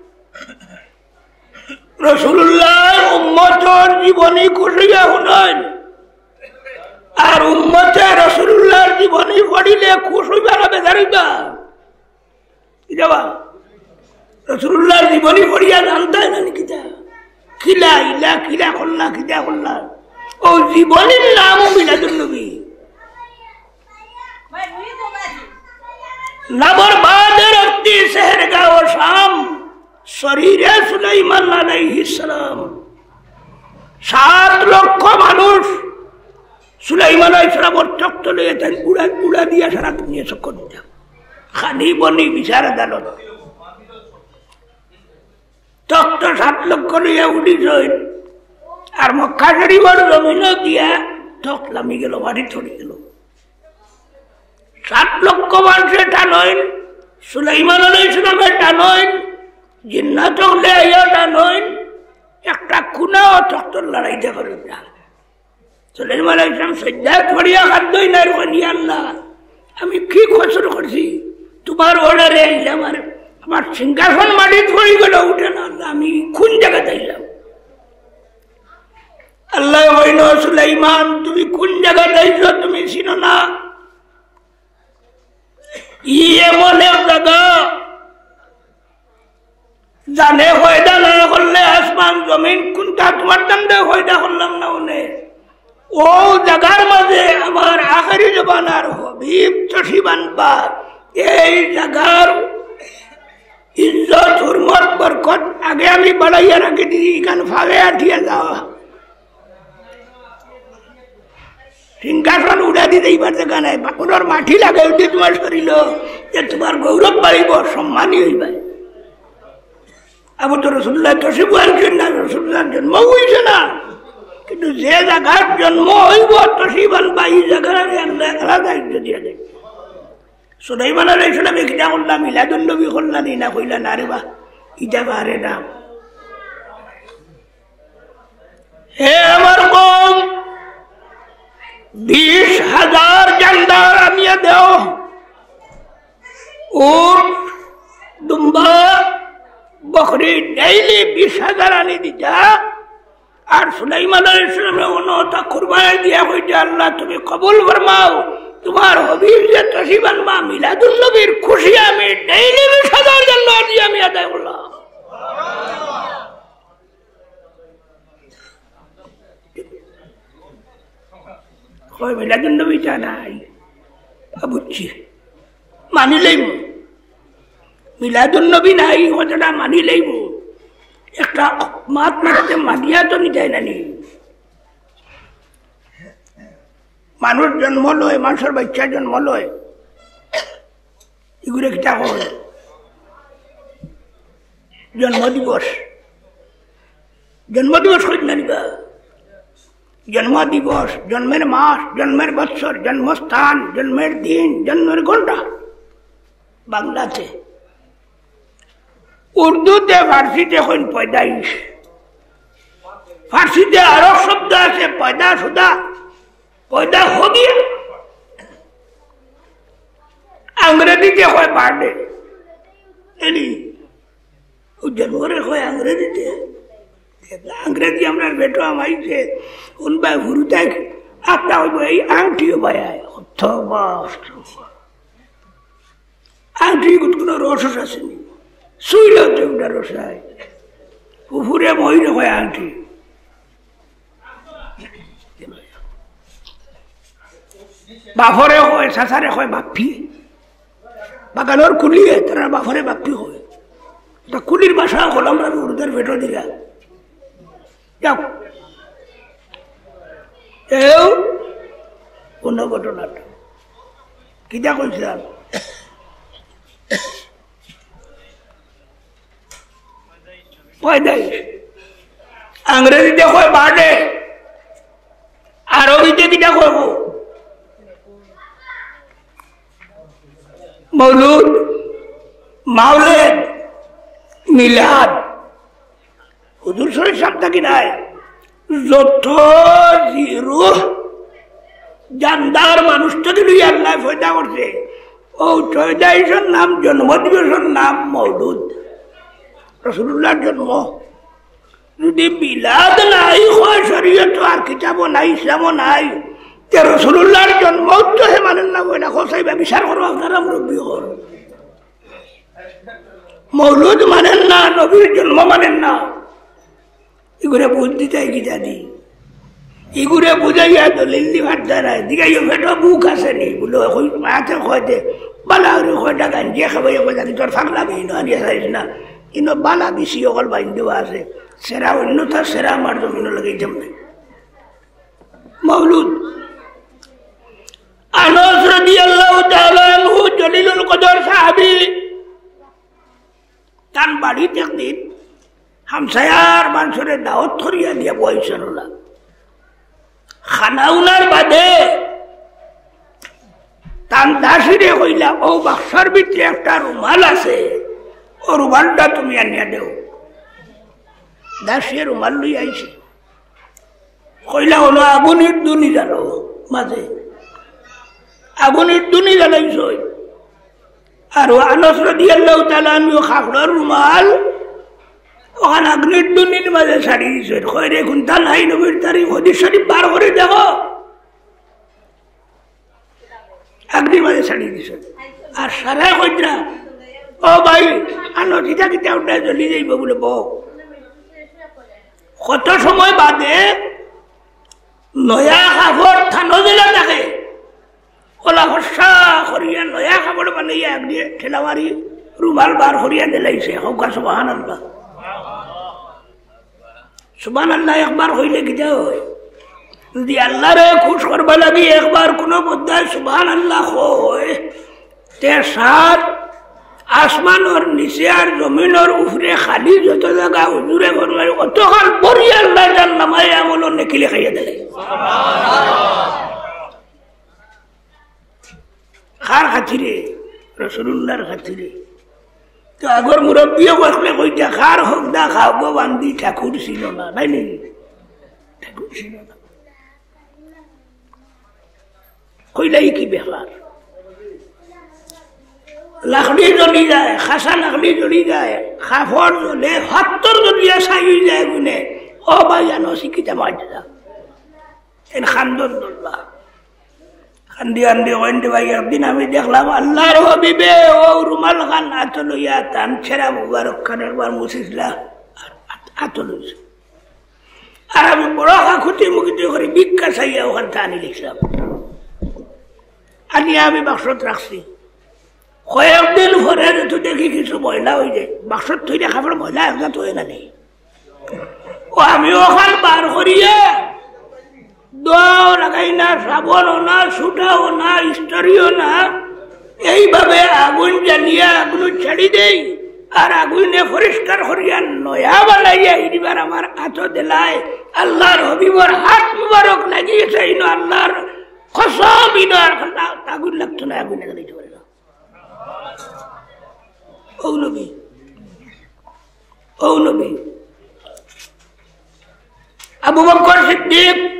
রাসূলুল্লাহর উম্মতর জীবনী খুশ অইয়া হুনইন। আর উম্মতে রাসূলুল্লাহর জীবনী পড়িলে খুশ অইবা না বেজার অইবা? কিতা বা? রাসূলুল্লাহর জীবনী পড়িয়া জানতায় না নি কিতা? কিলা ইলা, কিলা করলা, কিতা করলা? ও জীবনীর নামও মিলাদুন নবী। নাবরবাদে রক্তি সেহেরগাঁও শাম, শরীরে সুলাইমান আলাইহিস সালাম। সাত লক্ষ মানুষ সুলাইমান আলাইহিস সালামর তখ্ত লইয়া তাইন উড়া, উড়া দিয়া সারা দুনিয়া চক্কর দিতা। খানি বনি বিচার আদালত। তখ্ত সাত লক্ষ লইয়া উঠিছইন। আর মক্কা শরীফর জমিনো গিয়া তখ্ত লামি গেল, মাটিত পড়ি গেল। সাত লক্ষ মানষে টানইন, সুলাইমান আলাইহিস সালামে টানইন, জিন্নাত অকলে আইয়া টানইন, একটা কুনাও তখ্তর লড়াইতে পারইন না। সুলাইমান আলাইহিস সালাম সইজ্জাত পড়িয়া কান্দইন আর কইন, "ইয়া আল্লাহ, আমি কি কসুর করছি? তুমার অর্ডারে আইলাম, আর আমার সিংহাসন মাটিত পড়ি গেল, উঠে না, আমি কুন জাগাত আইলাম? আল্লায় কইন, "সুলাইমান, তুমি কুন জাগাত আইছো, তুমি চিনো না? ই এমন এক জাগা, জানে পয়দা না করলে আসমান জমিন কুনটা, তুমার জানতে পয়দা করলাম না অনে। অউ জাগার মাঝে আমার আখেরি জমানার হাবিব তশরিফ আনবা। এই জাগার ইজ্জত, হুরমত, বরকত আগে আমি বাড়াইয়া রাখি দিই, ইখান ফালে আটিয়া যাওয়া।" সিংহাসন উড়া দিতে ইবার জাগা নাই, বাপনর মাটি লাগে উঠে তুমার শরীল, যে তুমার গৌরব বাড়িব, সম্মানী অইবায়। আবার তো রসুল্লাহ তশরিফ আনছইন না, রসুল্লাহর জন্ম অইছে না, কিন্তু যে জাগার জন্ম অইব, তশরিফ আনবা, ই জাগার আল্লায় আলাদা ইজ্জত দিয়া দেইন। সুলাইমান আলাইহিস সালামে কিতা করলা? মিলাদুন নবী করলা নি? না, কইলা, "না রে বা, ইটা পারে না।" হে আমার কওম, বিশ হাজার জানদার আনিয়া দেও, উট, দুম্বা, বকরি, ডেইলি বিশ হাজার আনি দিতা। আর সুলাইমান আলাইহিস সালামে অনতা কুরবানি দিয়া কইতা, "আল্লাহ, তুমি কবুল ফরমাও, তুমার হাবিব যে তশরিফ আনবা, মিলাদুন নবীর খুশি আমি ডেইলি বিশ হাজার জানদার দিয়া আমি আদায় করলাম।" কয়, "মিলাদুন নবী তা নাই।" আ, বুঝছি, মানি লইমু। মিলাদুন নবী নাই, কথাটা মানি লইমু। একটা মাত মাততে মানিয়া তো নিতায় না নি। মানুষ জন্ম লয়, মানুষর বাচ্চা জন্ম লয়, ইগুরে কিতা কয়? জন্ম দিবস। জন্ম দিবস কইন না নি বা? জন্ম দিবস, জন্মের মাস, জন্মের বৎসর, জন্মস্থান, জন্মের দিন, জন্মের ঘন্টা। বাংলাতে, উর্দুতে, ফার্সিতে কইন পয়দাইশ। ফার্সিতে আরো শব্দ আছে, পয়দা শুদা, পয়দা হো গিয়া। আংরেজিতে কয় বার্থডে। এনি, ও জন্মরে কয় আংরেজিতে। আংরেজি আমরার বেটো আমাইছে, কোন বায় হুরুতায় আপনা অইব, এই আংটিও বায় আয়। তওবা, তওবা। আংটি কুনো রস আছে নি? সুইলে তো উঠা রস নাই। উপরে ময়ূরে কয় আংটি। বাফরে কয়, চাচারে কয় বাপ্পি। বাগানর কুলিয়ে তারা বাফরে বাপ্পি কয়। তা কুলির ভাষা হল আমরা উর্দুর বেটো দিলা। যাও। এও অন্য ঘটনাটা। কিতা কইছিলাম? পয়দাইশ। আংরেজিতে কয় বার্থডে। আরবিতে কিতা কয়? মৌলুদ, মাওলেদ, মিলাদ। হুজুর শরীফ সাব থাকি নাই। যত জিরুহ জানদার মানুষ থাকি লইয়া আল্লায় পয়দা করছে, অউ পয়দাইশর নাম, জন্মদিবসর নাম মৌলুদ। রাসূলুল্লাহর জন্ম। যদি মিলাদ নাই কয় শরীয়তো আর কিতাবো নাই, ইসলামো নাই, তে রাসূলুল্লাহর জন্ম তো হে মানেন না, অইলা খোসাইবা বিচার করো আপনারা মুরব্বি অকল। মৌলুদ মানেন না, নবীর জন্ম মানেন না। ইগুরে বুঝ দিতায় কিতা দি? ইগুরে বুঝাইয়া দলিল দিবার দ্বারা, দিগাইও পেটো ভুক আছে নি? বুলে, কই, মাতে কয় দে, বালা করে কয়টা গাঞ্জিয়া খাবাইয়া কয়, "জানি তোর ফাগলা বেইন আনিয়া চাইস না।" ইনো বালা বিশি অকল বাইন দেওয়া আছে। সেরা অন্যথা সেরা আমার জমিনো লাগাইতাম নাই। মৌলুদ। আনাস রাদিয়াল্লাহু তাআলা আনহু জলিলুল কদর সাহাবী। তান বাড়িত একদিন হামসায়ার মানষরে দাওয়াত করিয়া দিয়া বওয়াইছইন অলা। খানা উনার বাদে তান দাসীরে কইলা, "অউ বাক্সর ভিতরে একটা রুমাল আছে, অউ রুমালটা তুমি আনিয়া দেও।" দাসীয়ে রুমাল লইয়া আইছে। কইলা, "অনো আগুনির ধুনি জালো মাঝে।" আগুনর ধুনি জ্বালাইছইন। আর ও আনাস রাদিয়াল্লাহু তাআলা আনহু কাপড়র রুমাল অখান আগুনর ধুনির মাঝে ছাড়ি দিছইন। কয় রে, কুনতা নাই নবীর তারিখ, হাদিস শরীফ বার করি দেখো। আগুনর মাঝে ছাড়ি দিছইন। আর সারা কইরা, "ও ভাই, আনো, কিতা কিতা উঠে জ্বলি যাইব" বুলে বউ। কত সময় বাদে নয়া কাপড় থানো দিলা থাকে, ওলা ফর্সা করিয়া নয়া কাপড় বানাইয়া এক দিয়ে ঠেলা মারি রুমাল বার করিয়া দিলাইছে। হউকা সুবহানাল্লাহ। সুবহানাল্লাহ একবার কইলে কিতা অয়? যদি আল্লাহরে খুশ করবার লাগি একবার কুনু বন্দায় সুবহানাল্লাহ কয়, তে সাত আসমানর নিচে আর জমিনর উপরে খালি যত জাগা হুজুরে ফরমায়, অতখান ভরি আল্লায় তার নামায়ে আমলর নেকি লেখাইয়া দিলে। কার খাতিরে? রাসূলুল্লাহর খাতিরে। তো আগর মুরব্বিয়ে কইলে কইতা, "কার হক দা খাও গো বান্দি, ঠাকুর চিনো না", নায় নি? ঠাকুর চিনো না। কইলাই কি ব্যাপার? লাকড়ি জ্বলি যায়, খাসা লাকড়ি জ্বলি যায়, কাপড় জ্বলে, পাত্থর জ্বলিয়া ছাই অই যায় আগুনে। ও ভাই, আনো, শিক্ষিত মাঝে যা। এন খান্দন দল্লা। কান্দি কান্দি কইন রে ভাই, একদিন আমি দেখলাম আল্লাহর হাবিবে অউ রুমাল খান আতো লইয়া তান ছেড়া মুবারক খান একবার মুছিছলা, আত-, আতো লইছে। আর আমি বড় কাকুতি মুকুতি করি ভিক্ষা চাইয়া অখান থাকি আনি লিখলাম। আনিয়া আমি বাক্সত রাখছি। কয়েকদিন পরে তো দেখি কিছু ময়লা অই যায়। বাক্সত থইলে কাপড় ময়লা একজাত অয় না নি? ও আমি অখান বার করিয়া দোয়াও লাগাই না, সাবনও না, ছুটাও না, ইস্ত্রিও না, এইভাবে আগুন জ্বালিয়া আগুন ছাড়ি দেই, আর আগুনে পরিষ্কার করিয়া নয়া বানাইয়া ইবার আমার আতো দিলায়। আল্লাহর হাবিবর হাত মুবারক লাগিয়েছে, ইনো আল্লাহর কসম, ইনো আর আগুন লাগতো না, আগুনে জ্বালাইতে পারে না। ও নবী, ও নবী। আবু বকর সিদ্দিক,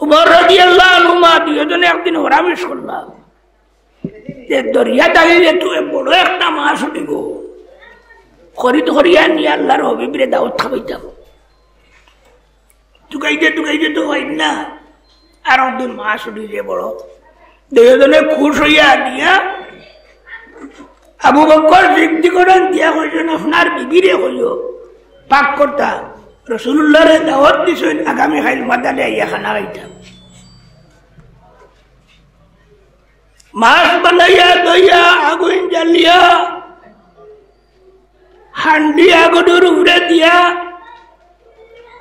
উমর রাদিয়াল্লাহু আনহুমা দুইজনে একদিন পরামর্শ করলা যে দরিয়া থাকি যে তুই বড় একটা মাছ উঠিব, খরিদ করিয়া নিয়া আল্লাহর হাবিবরে দাওয়াত খাবাইতাম। তুকাইতে তুকাইতে তো অয় না, আর একদিন মাছ উঠি যে বড়। দুইজনে খুশ অইয়া দিয়া আবু বকর সিদ্দিকরে দিয়া কইছইন, "আপনার বিবিরে কইও, পাক করতা, রাসূলুল্লাহরে দাওয়াত দিছইন, আগামী কাইল মাদানে আইয়া খানা খাইতা।" মাছ বানাইয়া ধইয়া আগুন জ্বালিয়া হান্ডি আগুনর উপরে দিয়া,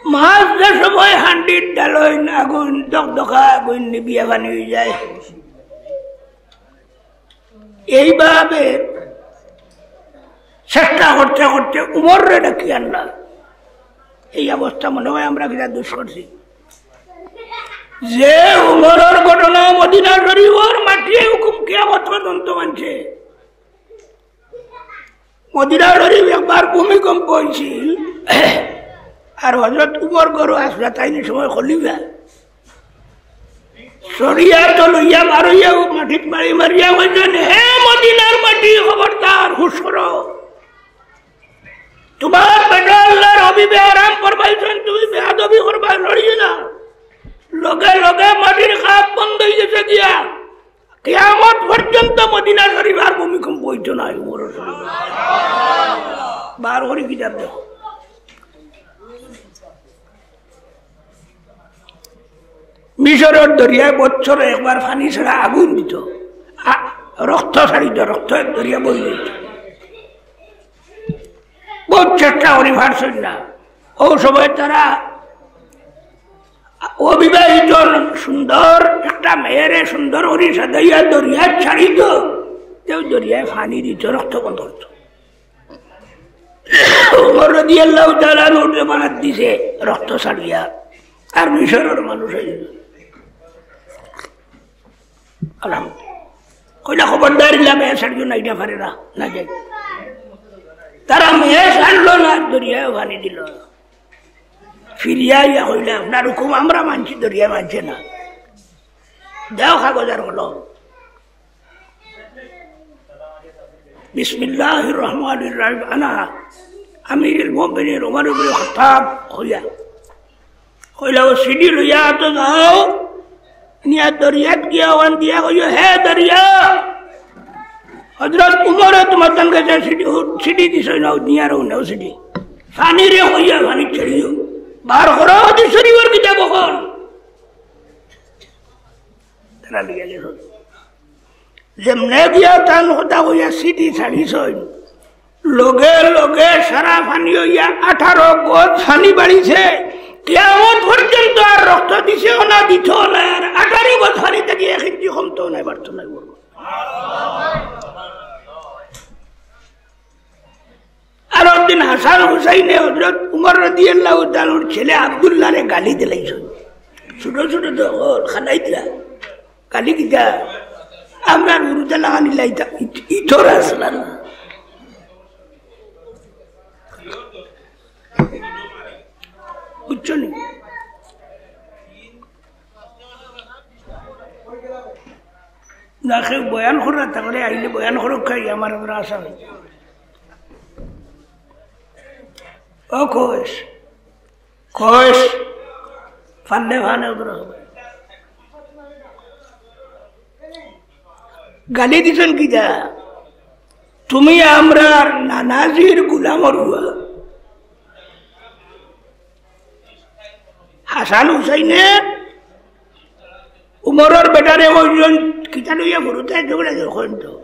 মাছ যে সময় হান্ডিত ঢালইন, আগুন দকদকা, আগুন নিবিয়া পানি অই যায়। এইভাবে চেষ্টা করতে করতে উমররে ডাকি আনলা। এই অবস্থা মনে অয় আমরা কিতা দুষ করছি। যে উমরর ঘটনা মদিনা শরীফর মাটিয়ে হুকুম কিয়ামত পর্যন্ত মানছে। মদিনা শরীফ একবার ভূমিকম্প অইছিল, আর হযরত উমর ঘরো আছলা, তাইন ই সময় খলিফা। ছড়িয়া তো লইয়া বারইয়া ও মাটিত বাড়ি মারিয়া কইছইন, "হে মদিনার মাটি, খবরদার, হুশ করো। তুমার বেটা আল্লাহর হাবিবে আরাম ফরমাইছইন, তুমি বেয়াদবি করবা, লড়িও না।" লগে লগে মাটির খাপ বন্ধ অই গেছে গিয়া। কিয়ামত পর্যন্ত মদিনা শরীফ আর ভূমিকম্প অইতো নায়, উমর শরীফ। বার করি কিতাব দেখো। মিশরর দরিয়ায় বছরে একবার পানি ছাড়া আগুন দিত, আ-, রক্ত ছাড়িত, রক্ত দরিয়া বই যাইত। বহুত চেষ্টা করি পারছইন না। অউ সময় তারা অবিবাহিত সুন্দর একটা মেয়েরে সুন্দর করি সাজাইয়া দরিয়াত ছাড়িত, তেউ দরিয়ায় পানি দিত, রক্ত বন্ধ করত। উমর রাদিয়াল্লাহু তাআলা আনহুর জমানাত দিছে রক্ত ছাড়িয়া, আর মিশরর মানুষ অইল। আলহামদুলিল্লাহ। কইলা, "খবরদার, ইলা মেয়ে ছাড়িও না, ইটা পারে না, না যায়।" তারা মেয়ে ছাড়লো না, দরিয়ায় পানি দিল না। ফিরিয়া আইয়া কইলা, "আপনার হুকুম আমরা মানছি, দরিয়া মানছে না।" দেও কাগজ আর কলম। বিসমিল্লাহির রহমানির রহিম। আনা আমিরুল মুমিনিন উমর ইবনে খাত্তাব কইয়া, কইলা, "ও সিডি লইয়া তো যাও, নিয়া দরিয়াত গিয়া ওয়ান দিয়া কইও, হে দরিয়া, হযরত উমরে তোমার তান কাছে সিডি, সিডি দিছে না, নিয়া রও না সিডি। পানিরে কইয়া পানি ছেড়িও, বার করো হাদিস শরীফর কিতাব অখন।" তারা লইয়া গেছে। যেমনে গিয়া তান কথা কইয়া সিডি ছাড়িছইন, লগে লগে সারা পানি অইয়া আঠারো গজ পানি বাড়িছে। কিয়ামত পর্যন্ত আর রক্ত দিছেও না, দিতও না, আর আঠারো গজ পানি থাকি এক ইঞ্চি কমতও নাই, বাড়তো নাই, বড়। আর একদিন হাসান হুসাইনে হযরত উমর রাদিয়াল্লাহু তাআলার ছেলে আব্দুল্লাহরে গালি দিলাইছইন। ছোট ছোট তো হল, খালাই দিলা। গালি কিতা? আমরা হুরুতা লাগানি লাইতা, ইত-, ইতর আসলা না। বুঝছো নি? না, কেউ বয়ান করা, তারপরে আইলে বয়ান করুক খাই, আমার আমরা আশা নাই। ও কইস, কইস, ফান্দে ফানে উদর হবে। গালি দিছইন কিতা? তুমি আমরার নানাজির গুলামর ফুয়া। হাসান হুসাইনে উমরর বেটারে কইছইন, কিতা লইয়া ফুরুতা একেবারে দেখইন তো।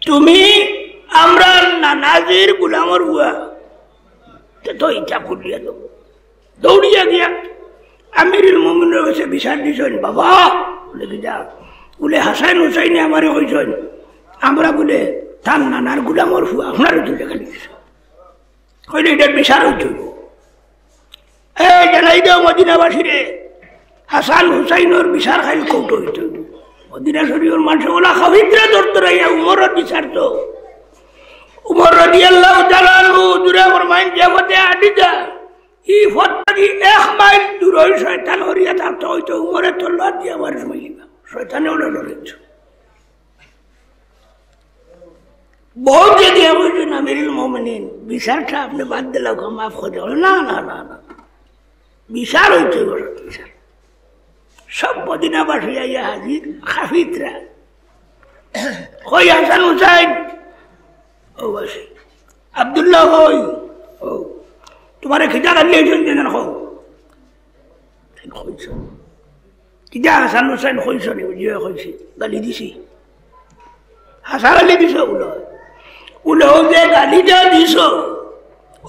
তুমি আমরার নানাজির গুলামর ফুয়া। তে তো ইটা খুলিয়া দেবো। দৌড়িয়া গিয়া আমিরুল মুমিনর কাছে বিচার দিছইন, বাবা, বলে কিতা? বলে হাসান হুসাইনে আমারে কইছইন, আমরা বলে তার নানার গুলামর ফুয়া, আপনারে তুলে গালি দিছে। কইলে, "ইটার বিচার অইতো।" এ, জানাই দেও মদিনাবাসীরে, হাসান হুসাইনর বিচার খাইল কোর্ট অইতো। মদিনা শরীফর মানুষ ওলা খাফিররা দরদরাইয়া উমরর বিচার তো। উমর রাদিয়াল্লাহু তাআলা আনহু দূরে ফরমাইন, যে পথে আটি যা, ই পথ থাকি এক মাইল দূর অই শয়তান হরিয়া থাকতো অইতো, উমরে তলোয়ার দিয়া আমার সময় নিবা। শয়তানে ওলা ডরাইতো। বহুত যদি কইছইন, "আমিরুল মুমিনিন, বিচারটা আপনি বাদ দিলাম, মাফ করে দেন।" না, না, না, না। বিচার অইতো, বিচার। সব মদিনাবাসী আইয়া হাজির, খাফিররা। কই হাসান হুসাইন? ও বাসি। আব্দুল্লাহ কই? ও। তোমারে খিদা গালি হইছইন কেন কও? কইছো। কিতা হাসান হুসাইন কইছো নি? বুঝিয়া কইছি, গালি দিছি। হাসান আলী দিছো বলো। বলে, "ও যে গালিটা দিছো,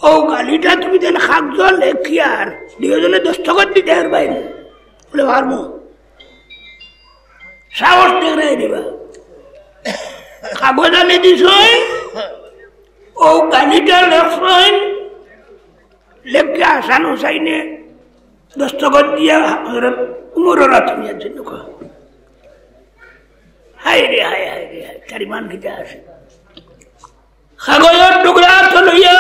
ও গালিটা তুমি যেন কাগজো লেখিয়ার দুইজনে দস্তখত দিতে পারবায় নি?" বলে, "পারমু।" সাহস দেখরে দিবা। কাগজ আনি দিছইন, ও গালিটা লেখছইন, লেখকে হাসান হুসাইনে দস্তখত দিয়া হযরত উমরর আত নিয়া দিল। হায় রে হায়, হায় রে হায়, তার ইমান কিতা আছে? কাগজর টুকরা তো লইয়া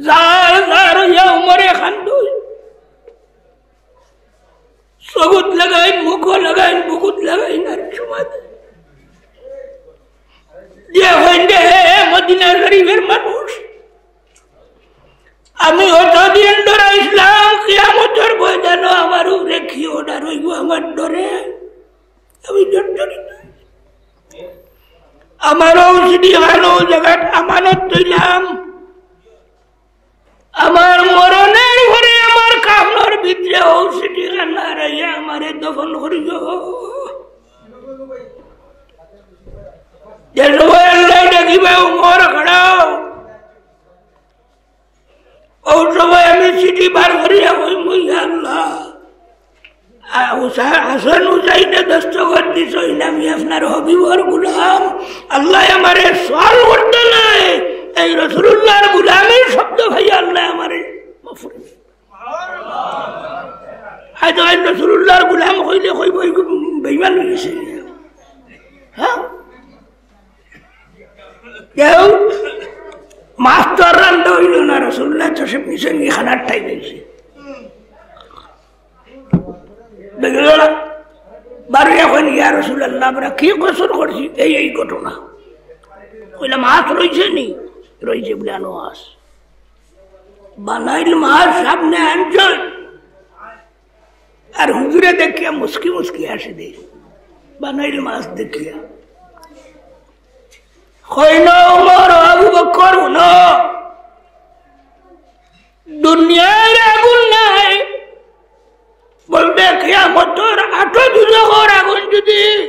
জার জার হইয়া উমরে কান্দইন। চকুত লাগাইন, মুখো লাগাইন, বুকুত লাগাইন, আর সময় দিয়া কইন যে, "হে মদিনা শরীফের মানুষ, আমি অতদিন ডরাইছিলাম, কিয়ামতর ময়দানো আমার উপরে কি অর্ডার অইবো আমার ডরে। আমি জর্জরিত। আমার ও সিডি খান ও জাগাত আমানত থইলাম। আমার মরণের পরে আমার কাফনর ভিতরে ও সিডি খান হারাইয়া আমারে দফন করিও।" যে সময় আল্লাহ ডাকিবা, "উমর খাড়াও।" ও সময় আমি সিডি বার করিয়া কইমু, "ইয়া আল্লাহ, আ, হুসা-, হাসান হুসাইনে দস্তখত দিছইন, আমি আপনার হবিবর গুলাম, আল্লাহ আমারে সওয়াল করতে নাই, এই রাসূলুল্লাহর গুলামের শব্দ পাইয়া আল্লাহ আমারে মাফ করে।" আজ আমি রাসূলুল্লাহর গুলাম কইলে কইবো, "এই বেঈমান অই গেছে।" হ্যাঁ? কেউ মাছ তো আর রান্দা অইল না, রাসূলুল্লাহ তো সব নিচে নিয়ে খানার টাইম অইছে। দেখে গেল, বারইয়া কইন, "ইয়া রাসূলুল্লাহ, আমরা কি কসুর করছি?" এই, এই ঘটনা। কইলা, "মাছ রইছে নি?" "রইছে।" বলে, "আনো মাছ।" বানাইল মাছ সামনে আনছইন, আর হুজুরে দেখিয়া মুস্কি মুস্কি হাসি দেয়, বানাইল মাছ দেখিয়া। কইন, "উমর, আবু বকর, হুনো, দুনিয়ার আগুন নাই, বলবে কিয়ামতর আটো দুজখর আগুন যদি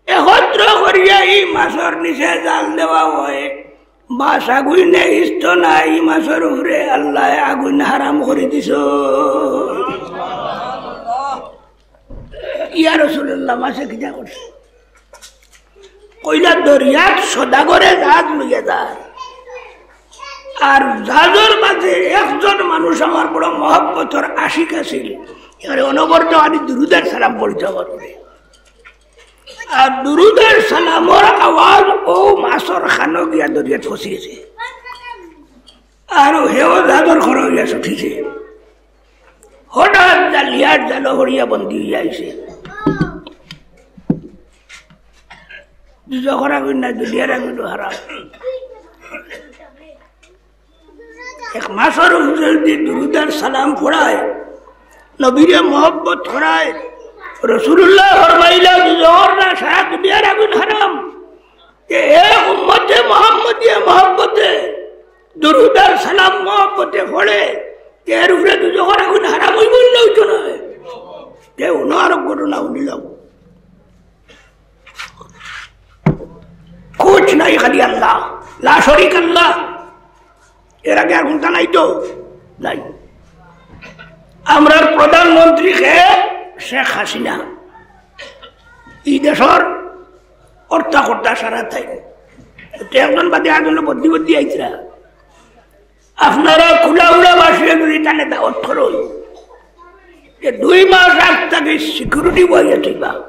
একত্র করিয়া ই মাছর নিচে জাল দেওয়া হয়, মাছ আগুইনে ইস্ত নাই, ই মাছর উপরে আল্লায় আগুইন হারাম করি দিছইন।" ইয়া রাসূলুল্লাহ, মাছে কিতা করছে? কইলা, "দরিয়াত সদাগরে জাহাজ লইয়া যায়, আর জাহাজর মাঝে একজন মানুষ আমার বড় মহব্বতর আশিক আছিল, এরে অনবরত আমি দুরুদ আর সালাম পড়িত আমার উপরে।" আর দুরুদ আর সালামর আওয়াজ অউ মাছর কানো গিয়া দরিয়াত পৌঁছিছে। আর হেও জাহাজর খরো গিয়া ছুটিছে। হঠাৎ জালিয়ার জালো পড়িয়া বন্দী অইয়া আইছে। দুজখর আগুন না, দুনিয়ার আগুন তো হারাম। এক মাছর উপরে যদি দুরুদ আর সালাম পড়ায়, নবীরে মহব্বত করায়, রাসূলুল্লায় ফরমাইলা, দুজখর না, সারা দুনিয়ার আগুন হারাম। তে এক উম্মতে মুহাম্মদিয়ে মহব্বতে দুরুদ আর সালাম মহব্বতে পড়ে, তে এর উপরে দুজখর আগুন হারাম অইবো না, অইতো নায়? তে অনো আরক ঘটনা হুনিলাম। কুছ নাই, খালি আল্লাহ, লা শরিক আল্লাহ। এর আগে আর কুনটা নাই তো? নাই। আমরার প্রধানমন্ত্রী কে? শেখ হাসিনা। ই দেশর কর্তা কর্তা সারা তাই। তে একজন বাদে আরেকজন বদলি বদলি আইতরা। আপনারা কুলাউড়াবাসীয়ে যদি তানে দাওয়াত করইন, যে দুই মাস আগ থাকি security বইয়া থইবা,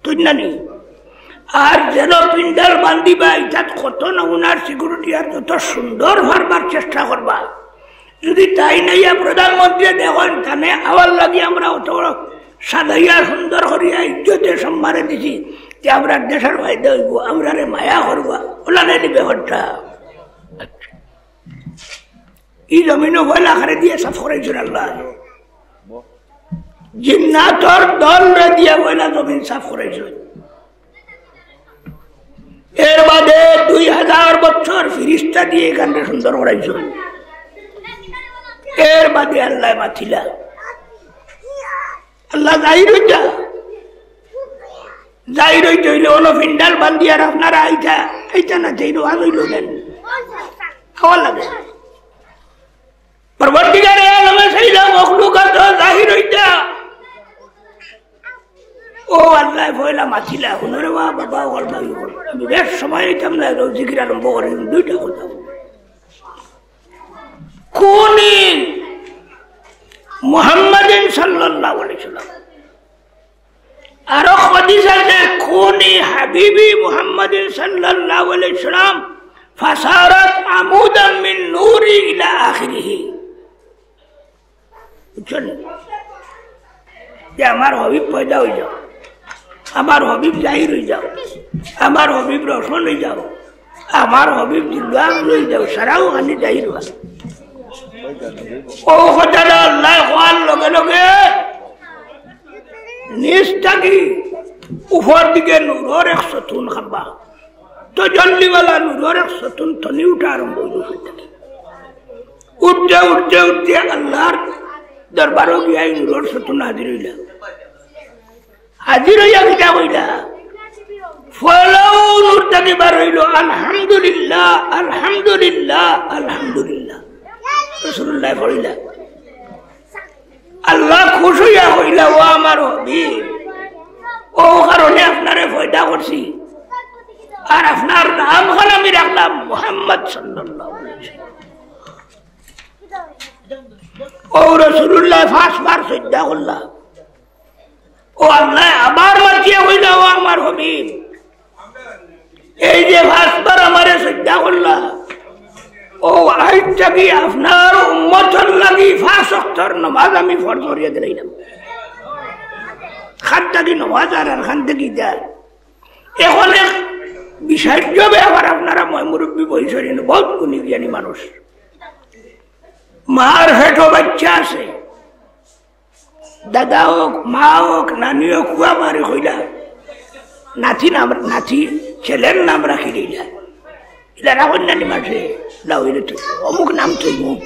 ঠিক না নি? আর যেন পিন্ডাল বান্ধিবা, ইটাত কত নমুনার security আর যত সুন্দর পারবার চেষ্টা করবা। যদি তাইন আইয়া প্রধানমন্ত্রীয়ে দেখইন, তানে আওয়ার লাগি আমরা অত বড় সাজাইয়া সুন্দর করিয়া ইজ্জতে সম্মানে দিছি, যে আমরার দেশর ফায়দা অইবো, আমরারে মায়া করবা, অলা নায়নি ব্যাপারটা। ই জমিনো পয়লা কারে দিয়া সাফ করাইছইন আল্লায়? জিন্নাতর দলরে দিয়া পয়লা জমিন সাফ করাইছইন। এর বাদে দুই হাজার বছর ফিরিস্তা দিয়া ইখানরে সুন্দর করাইছইন। এর বাদে আল্লায় মাতিলা। আল্লাহ জাহির অইতা। জাহির অইতে অইলে অনো পিন্ডাল বান্ধিয়া আর আপনারা আইতা, আইতা না, জাহির অওয়া অইলো কেনে? খাওয়া লাগে। পরওয়ারদিগারে আলমে চাইলা মখলুকাত জাহির অইতা। ও আল্লায় পয়লা মাতিলা, হুনো রে বা বাবা, ওর ভাই ওর। আমি বেশ সময় অইতাম না, এরাও জিকির আরম্ভ করি, দুইটা কথা। কুনি মুহাম্মাদিন সাল্লাল্লাহু আলাইহি ওয়াসাল্লাম। আরো হাদিস আছে, "কুনি হাবিবি মুহাম্মাদিন সাল্লাল্লাহু আলাইহি ওয়াসাল্লাম, ফাসারাত আমুদাম মিন নূরি ইলা আখিরিহি।" বুঝছইন? যে আমার হাবিব পয়দা অই যাও, আমার হাবিব জাহির অই যাও, আমার হাবিব রওশন অই যাও, আমার হাবিব জিলওয়ান অই যাও, সারাও খানি জাহির অওয়া। ও কথাটা আল্লায় কওয়ার লগে লগে নিচ থাকি উপর দিকে নূরর এক সতুন খাম্বা, তজল্লিওয়ালা নূরর এক সতুন তনি উঠা আরম্ভ অইলো। উঠতে উঠতে উঠতে আল্লাহর দরবারো গিয়া ই নূরর সতুন হাজির অইলা। হাজির অইয়া কিতা কইলা? ফলাও নূর থাকি বার অইলো, "আলহামদুলিল্লাহ, আলহামদুলিল্লাহ, আলহামদুলিল্লাহ।" রাসূলুল্লায় পড়িলা। আল্লাহ খুশ অইয়া কইলা, "ও আমার হাবিব, অউ কারণে আপনারে পয়দা করছি, আর আপনার নাম খান আমি রাখলাম মুহাম্মদ সাল্লাল্লাহু আলাইহি ওয়াসাল্লাম।" অউ রাসূলুল্লায় পাঁচবার সইজদা করলা। ও আল্লায় আবার মাতিয়া কইলা, "ও আমার হাবিব, এই যে পাঁচবার আমারে সইজদা করলা, অউ আইজ থাকি আপনার উম্মতর লাগি পাঁচ ওয়াক্তর নামাজ আমি ফরজ করিয়া দিলাইলাম।" আর থাকি নমাজ আর, আর খান থাকি ইতা। এখন এক বিশেষ ব্যাপার, আপনারা ময় মুরব্বী বয়সর, ইনো বহুত গুণী জ্ঞানী মানুষ। মার পেটো বাইচ্চা আছে, দাদা অউক, মা অউক, নানি অউক, কুয়া মারি কইলা, নাতি নাম, নাতি, ছেলের নাম রাখি দিলা। ইলা রাখইন না নি মাঝে, লাউইলে তো অমুক নাম তো অমুক।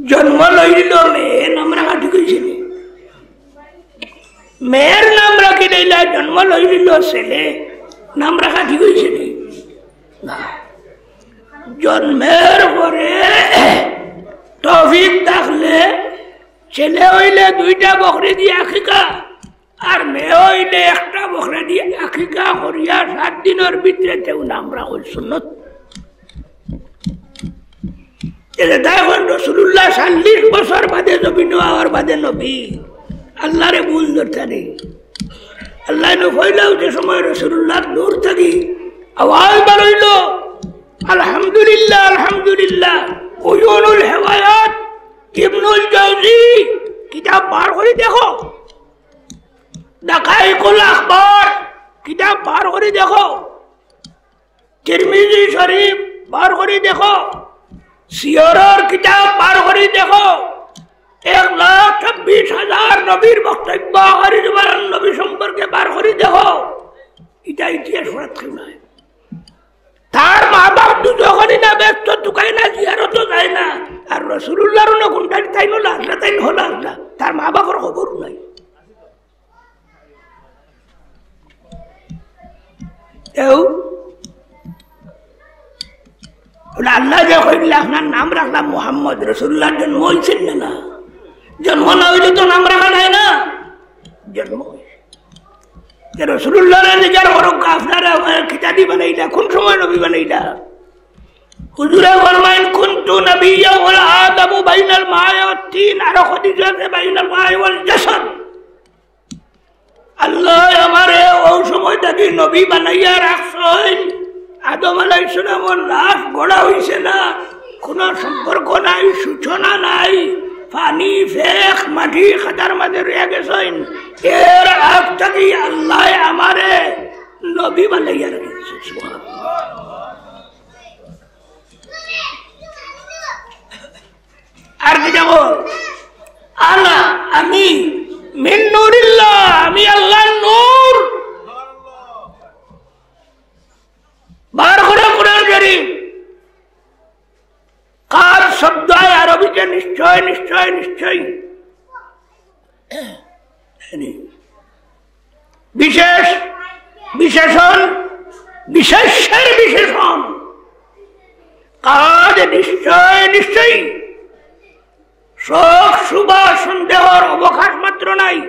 জন্ম লইল মেয়ে, নাম রাখা ঠিক অইছে নি? মেয়ের নাম রাখি দিলা, জন্ম লইল ছেলে, নাম রাখা ঠিক অইছে নি? না। জন্মের পরে তৌফিক থাকলে ছেলে অইলে দুইটা বকরি দি আকিকা, আর মেয়ে অইলে একটা বকরি দি আকিকা করিয়া সাত দিনর ভিতরে তেউ নাম রাখইন, সুন্নত। এরে দেখইন, রসুলুল্লাহ চল্লিশ বছর বাদে জমিনো আওয়ার বাদে নবী, আল্লারে ভুল ধরতা নি। আল্লায় নু কইলা যে সময় রসুলুল্লাহর নূর থাকি আওয়াজ বারইলো, আলহামদুলিল্লাহ, আলহামদুলিল্লাহ। উয়ুনুল হেওয়ায়াত, ইবনুল জাওজি, কিতাব বার করি দেখো। দাকাইকুল আখবার, কিতাব বার করি দেখো। তিরমিজি শরীফ বার করি দেখো, সিয়রর কিতাব বার করি দেখো, এক লাখ ছাব্বিশ হাজার নবীর বক্তব্য, আখেরি জমানার নবী সম্পর্কে বার করি দেখো। ইটা ইতিহাস পড়াত কেউ নাই। তার মা বাপ দুজখনি না, বেহেস্তো তুকায় না, জিয়ারতো যায় না। আর রসুলুল্লাহর অন্য কোনটা তাইন অলা আছলা, তাইন অলা আছলা। তার মা বাপর খবরও নাই। এও বলে, আল্লায় যে কইলা, আপনার নাম রাখলাম মুহাম্মদ, রসুলুল্লাহর জন্ম অইছে না, না? জন্ম না অইলে তো নাম রাখা যায় না। জন্ম অইছে। যে রসুলুল্লাহরে জিজ্ঞাসা করউক্কা, আপনারা আমারে কিতা দি বানাইলা, কোন সময় নবী বানাইলা? হুজুরে ফরমাইন, "কুনতু নাবিয়্যান ওয়া আদামু বাইনাল মাই ওয়াত তিন", আর হাদিসে আছে, "বাইনাল মাই ওয়াল জাসাদ।" আল্লায় আমারে অউ সময় থাকি নবী বানাইয়া রাখছইন। আদম আলাইহিস সালামর লাশ গড়া অইছে না, কুনু সম্পর্ক নাই, সূচনা নাই, পানি, ফেক, মাটি, কাদার মাঝে রইয়া গেছইন। এর আগ থাকি আল্লায় আমারে নবী বানাইয়া রাখছে। সুবহানাল্লাহ। আর কিতা কয়? আনা, আমি, মিন নূরিল্লাহ, আমি আল্লাহর নূর। বার করো কোরআন শরীফ। কাদ শব্দ অয় আরবিতে নিশ্চয়, নিশ্চয়, নিশ্চয়। বিশেষ, বিশেষণ, বিশেষ্যের বিশেষণ। কাদ নিশ্চয়, নিশ্চয়ই। শক, শুবা, সন্দেহর অবকাশ মাত্র নাই।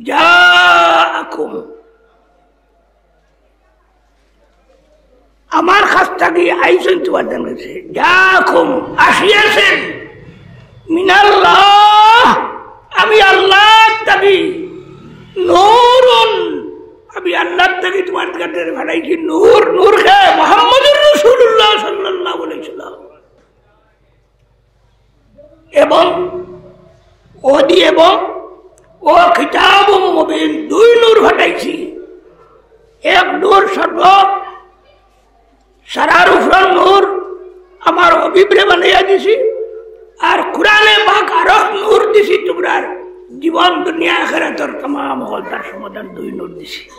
জাআকুম, আমার কাছ থাকি আইছইন তুমার কাছে। জাআকুম, আসিয়াছেন। মিনাল্লাহ, আমি আল্লাহ থাকি। নূরুন, আমি আল্লাহ থাকি তুমার কাছে পাঠাইছি। নূর, নূর কে? মুহাম্মদুর রাসূলুল্লাহ সাল্লাল্লাহু আলাইহি ওয়াসাল্লাম। এবং অদি এবং ও কিতাবুম মুবিন, দুই নূর পাঠাইছি। এক নূর সর্ব সারার উপরর নূর, আমার হাবিবরে বানাইয়া দিছি। আর কোরআনে পাক আরক নূর দিছি তুমরার জীবন দুনিয়া আখিরাতর তামাম হকলতার সমাধান দুই নূর দিছি।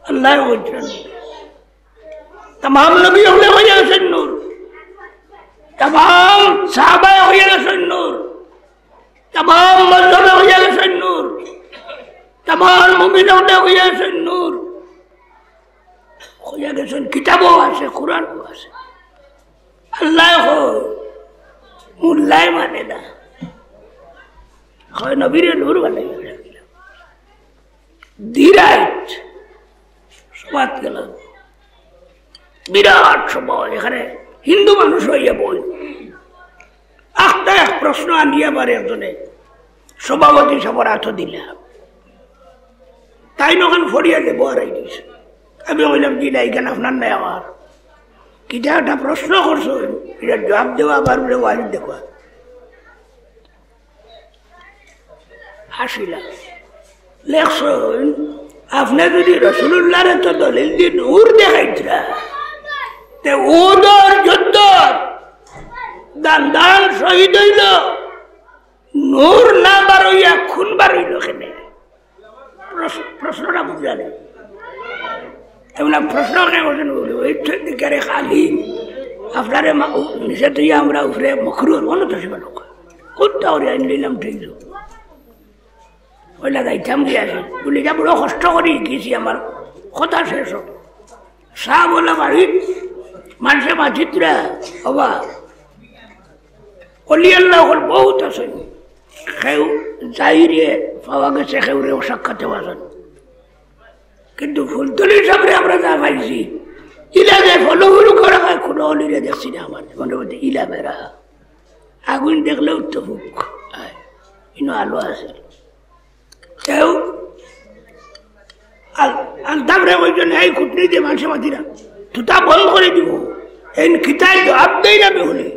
আল্লায় বলছেন, তামাম নবী অকলে অইয়া গেছইন নূর, তামাম সাহাবায় অইয়া গেছইন নূর, তামাম মজহবে অইয়া গেছইন নূর, তামাম মুমিন অকলে অইয়া গেছইন নূর। অইয়া গেছইন, কিতাবও আছে, কোরআনও আছে। আল্লায় কয়, মোল্লায় মানে না। কয় নবীরে নূর বানাইয়া রাখলাম। দিরাইত সভাত গেলাম, বিরাট সভা, এখানে হিন্দু মানুষ অইয়া বই। একটা এক প্রশ্ন আনিয়া আবার একজনে সভাপতি সাবর আতো দিলা। তাইন অখান ফড়িয়া দেবো আর এই দিছে। আমি কইলাম, "জি না, ইখান আপনার নায় আমার।" কিতা একটা প্রশ্ন করছইন, ইটার জবাব দেওয়া আবার বলে ওয়াজ দেখবা। হাসিলা। লেখছইন, আপনে যুদি রসুলুল্লাহরে তো দলিল দি নূর দেখাইতরা, তে উহুদর যুদ্ধত দান দান শহীদ অইলো, নূর না বারইয়া খুন বারইলো কেনে? প্রশ্ন, প্রশ্নটা বুঝা নাই। এগুলা প্রশ্ন কে করছেন বলে, ওই তো দিকের এক আলিম, আপনারে মা-, উ-, নিচে তুই আমরা উপরে মকরু, মনে তো সেবা লোক। কোনটা ওরে আইন নিলাম ঠিক তো। ওইলা যাইতাম গিয়া আসি। বলি, "যা বড় কষ্ট করি গেছি, আমার কথা শেষ হোক।" সাহেব ওলা বাড়ি, মানুষে মাতিতরা, বাবা, অলি আল্লাহ অকল বহুত আছইন। কেউ যাইরে পাওয়া গেছে, কেউরে অসাক্ষাতে পাওয়া যায়। কিন্তু ফুলতলি সাহেবরে আমরা যা পাইছি, ইলা যে ফলো ফলো করা হয়, কোনো অলিরে দেখছি না আমার, মনে মধ্যে ইলা বেড়া। আগুন দেখলেও তো ফুক। ইনো আলো আছে। কেউ আল-, আলতাফরে কইছইন, "এই কুটনি দিয়ে মানুষে মাতি না, তুতা বন্ধ করে দিব, এই কিতায় জবাব দেই না বেহুনে।"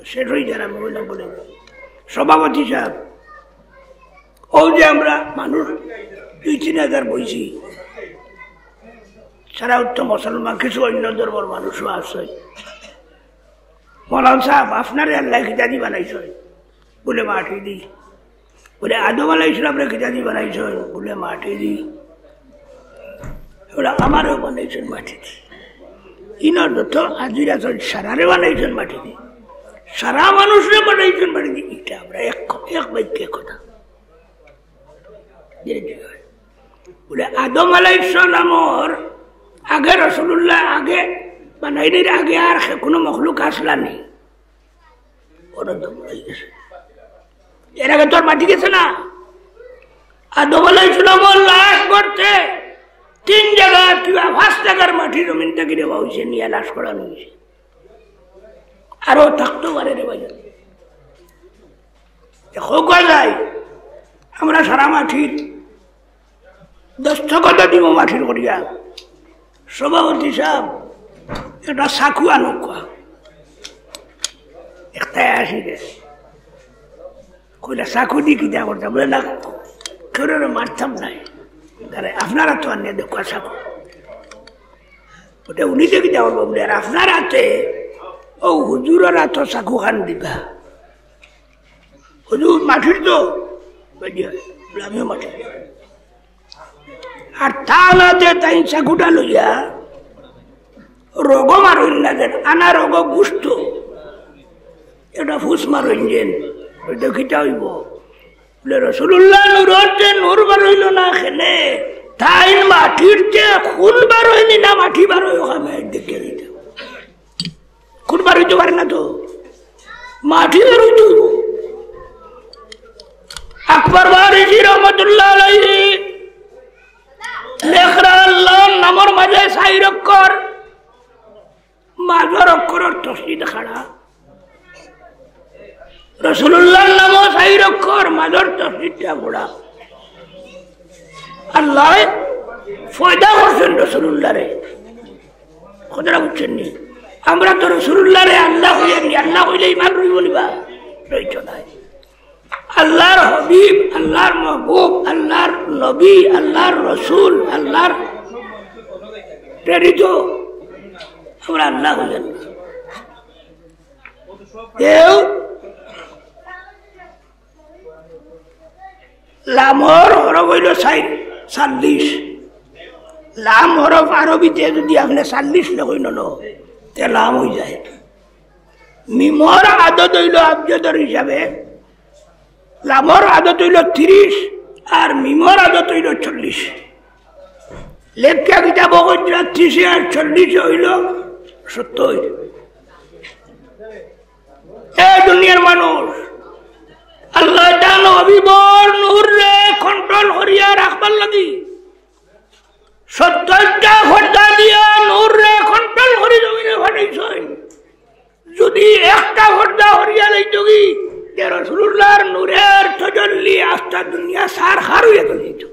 শেষ হয়ে যারা মহিলা বলে, "সভাপতি সাহেব, ও যে আমরা মানুষ দুই তিন হাজার বইছি, সারা উত্তম মুসলমান, কিছু অন্য ধর্মর মানুষও আছে। মৌলানা সাহেব, আপনারে আল্লাহ কিতা দি বানাইছইন?" বলে, "মাটি দি।" বলে, "আদম আলাইহিস সালামরে কিতা দি বানাইছইন?" বলে, "মাটি দি।" বলে, "আমারেও বানাইছইন মাটি দি।" ইনো যত হাজির আছইন, সারারে বানাইছইন মাটি দি। সারা মানুষরে বানাইছইন মাটি দি। ইটা আমরা এক, এক বাক্যে কথা। বলে, "আদম আলাইহিস সালামর আগে, রসুলুল্লাহ আগে, বানাইনির আগে আর কে-, কোনো মখলুক আসলা নি?" ওরা তো মরে গেছে। এর আগে তো আর মাটি গেছে না। আদম আলাইহিস সালামর লাশ গড়তে তিন জায়গা কিবা পাঁচ জায়গার মাটি জমিন থাকি নেওয়া হইছে, নিয়া লাশ করানো হইছে। আরো থাকতো পারে রে ভাই। দেখো কয় যায়, আমরা সারা মাটির দস্তখত দিব মাটির করিয়া। সভাপতি সাহেব, একটা চাকু আনুক্কা। একটাই আসি রে। কইলা, "চাকু দি কিতা করতাম?" বলে, "না, কেউরে মারতাম নাই। তাহলে আপনারা তো আনিয়া দেখো চাকু।" ওটা উনি যে কিতা করবো বলে, "আর আপনার হাতে, ও হুজুরের হাতে চাকু খান দিবা।" হুজুর মাটির তো, বুঝলি, আমিও মাটির। আর তান হাতে তাইন চাকুটা লইয়া রগ মারইন না যেন, আনা রগ গুস্ত, এটা ফুস মারইন যেন, ওইটা কিতা হইব? বলে, "রসুলুল্লাহ নূরর যে নূর বারইল না খেলে, তাইন মাটির যে খুন বারইনি না, মাটি বারই ওখানে দেখে দিতে।" খুন বার হইতে পারে না তো, মাটি বার হইতে হইব। আকবর বারিশি রহমতুল্লাহ আলাইহি লেখরা আল্লাহর নামর মাঝে চাইর অক্ষর, মাঝর অক্ষরর তসজিদ খাড়া। রসুলুল্লাহর নামও চাইর অক্ষর, মাঝর তসজিদটা বড়া। আল্লাহ পয়দা করছেন রসুলুল্লাহরে। কথাটা বুঝছেন নি? আমরা তো রসুলুল্লাহরে আল্লাহ হইয়া নি, আল্লাহ হইলে ইমান রইব নি বা? রইত নাই। আল্লাহর হাবিব, আল্লাহর মাহবুব, আল্লাহর নবী, আল্লাহর রসুল, আল্লাহর প্রেরিত, আমরা আল্লাহ হইয়া নি। কেউ লামর হরফ হইল চাই-, চাল্লিশ। লাম হরফ আরবিতে যদি আপনি চাল্লিশ লেখইন, তে লাম হয়ে যায়। মিমর আদত হইল আবজদর হিসাবে, লামর আদত হইল তিরিশ, আর মিমর আদত হইল চল্লিশ। লেখিয়া কিতাব কইরা তিরিশে আর চল্লিশে হইল সত্তর। এ দুনিয়ার মানুষ, আল্লাহ তাআলা হাবিবর নূররে control করিয়া রাখবার লাগি সত্তরটা পর্দা দিয়া নূররে control করি জমিনে পাঠাইছইন। যদি একটা পর্দা হরিয়া যাইতগি, তে রসুলুল্লাহর নূরের তজল্লি আস্তা দুনিয়া সার খার হইয়া চলে যাইত।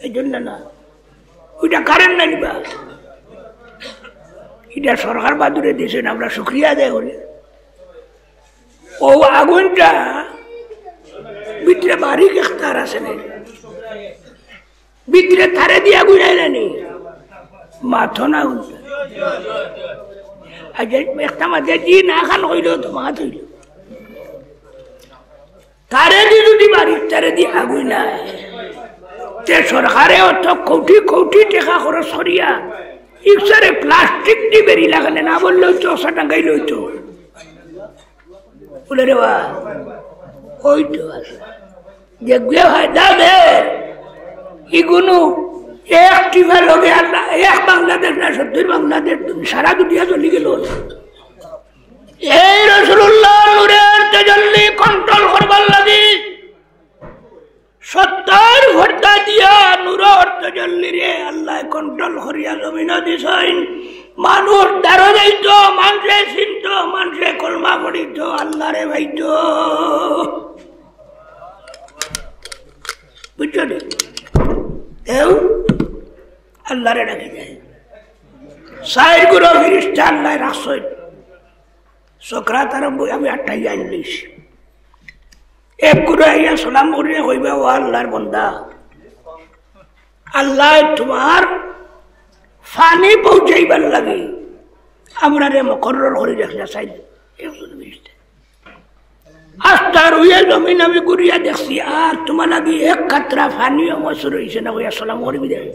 এই জন্য না। ওইটা কারেন্ট না নিবা, এটা সরকার বাদুরে দিয়েছেন, আমরা শুক্রিয়া আদায় করি। ও আগুনটা ভিতরে বারিক একটার আছে না, ভিতরে তারে দিয়া আগুন আইলে নি, মাথো না আগুন। আর যে একটা মাঝে জি না খান হইল তো মাত হইল। তারে দি যদি বাড়ির তারে দি আগুই নাই, তে সরকারে অত কোটি কোটি টাকা খরচ করিয়া ইকসারে প্লাস্টিক দি বেরি লাগালে না বললেও তো অসা টাঙ্গাই লইতো। বলে রে বা, ওই তো আছে। দেখবে হয় দাদে, ইগুনু এক টিফা লগে আল্লাহ, এক বাংলাদেশ না, সত্তর বাংলাদেশ, সারা দুনিয়া চলি গেল। এই রসুলুল্লাহ নূরের তজল্লি কন্ট্রোল করবার লাগি সত্তর পর্দা দিয়া নূরের তজল্লি রে আল্লাহ কন্ট্রোল করিয়া জমিন দিছইন। মানুষ দারো যাইতো, মানষে চিনতো, মানষে কলমা পড়িতো, আল্লাহরে পাইতো। বুঝছো নি? এও আল্লাহরে ডাকি যায়। চাইর গুরু ফিরিস্তা আল্লাহ রাখছইন। সকরাত আরম্ভ, আমি আটটাই আইলিশ। এক গুরু আইয়া সালাম করিয়া কইবা, "ও আল্লাহর বন্দা, আল্লাহ তোমার পানি পৌঁছাইবার লাগি আমরারে মুকরর করি রাখলা চাইলে।" একজন ফিরিস্তা। আস্তা রুয়ে জমিন আমি ঘুরিয়া দেখছি, আর তোমার লাগি এক কাতরা পানিও মসুর হইছে না, কইয়া সালাম করি বিদায়।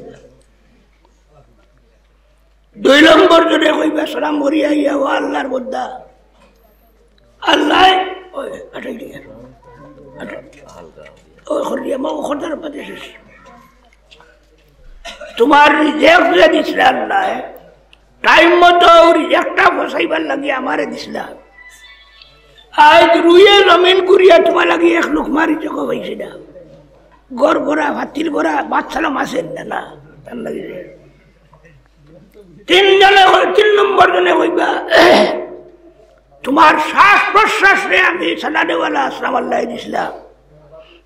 দুই নম্বর জনে কইবা, সালাম করিয়া আইয়া, "ও আল্লাহর বন্দা, আল্লাহ, ওই, আটাই দিয়া, আটাই, ওই, করিয়া, মা, ও খোদার পাতে শেষ। তোমার রিজেক্ট যে দিছলা আল্লাহ, টাইম মতো রিজেক্টটা ফসাইবার লাগি আমারে দিছলা। আজ রুয়ে জমিন ঘুরিয়া তোমার লাগি এক লুকমা রিজেক্ট পাইছি না। ঘর ভরা, ফাতিল ভরা, বাচ্চালো মাছের না, না, তার লাগি যে।" তিন জনে কই-, তিন নম্বর জনে কইবা, "তোমার শ্বাস প্রশ্বাসরে আমি চালানেওয়ালা আসলাম আল্লাহ দিছলা।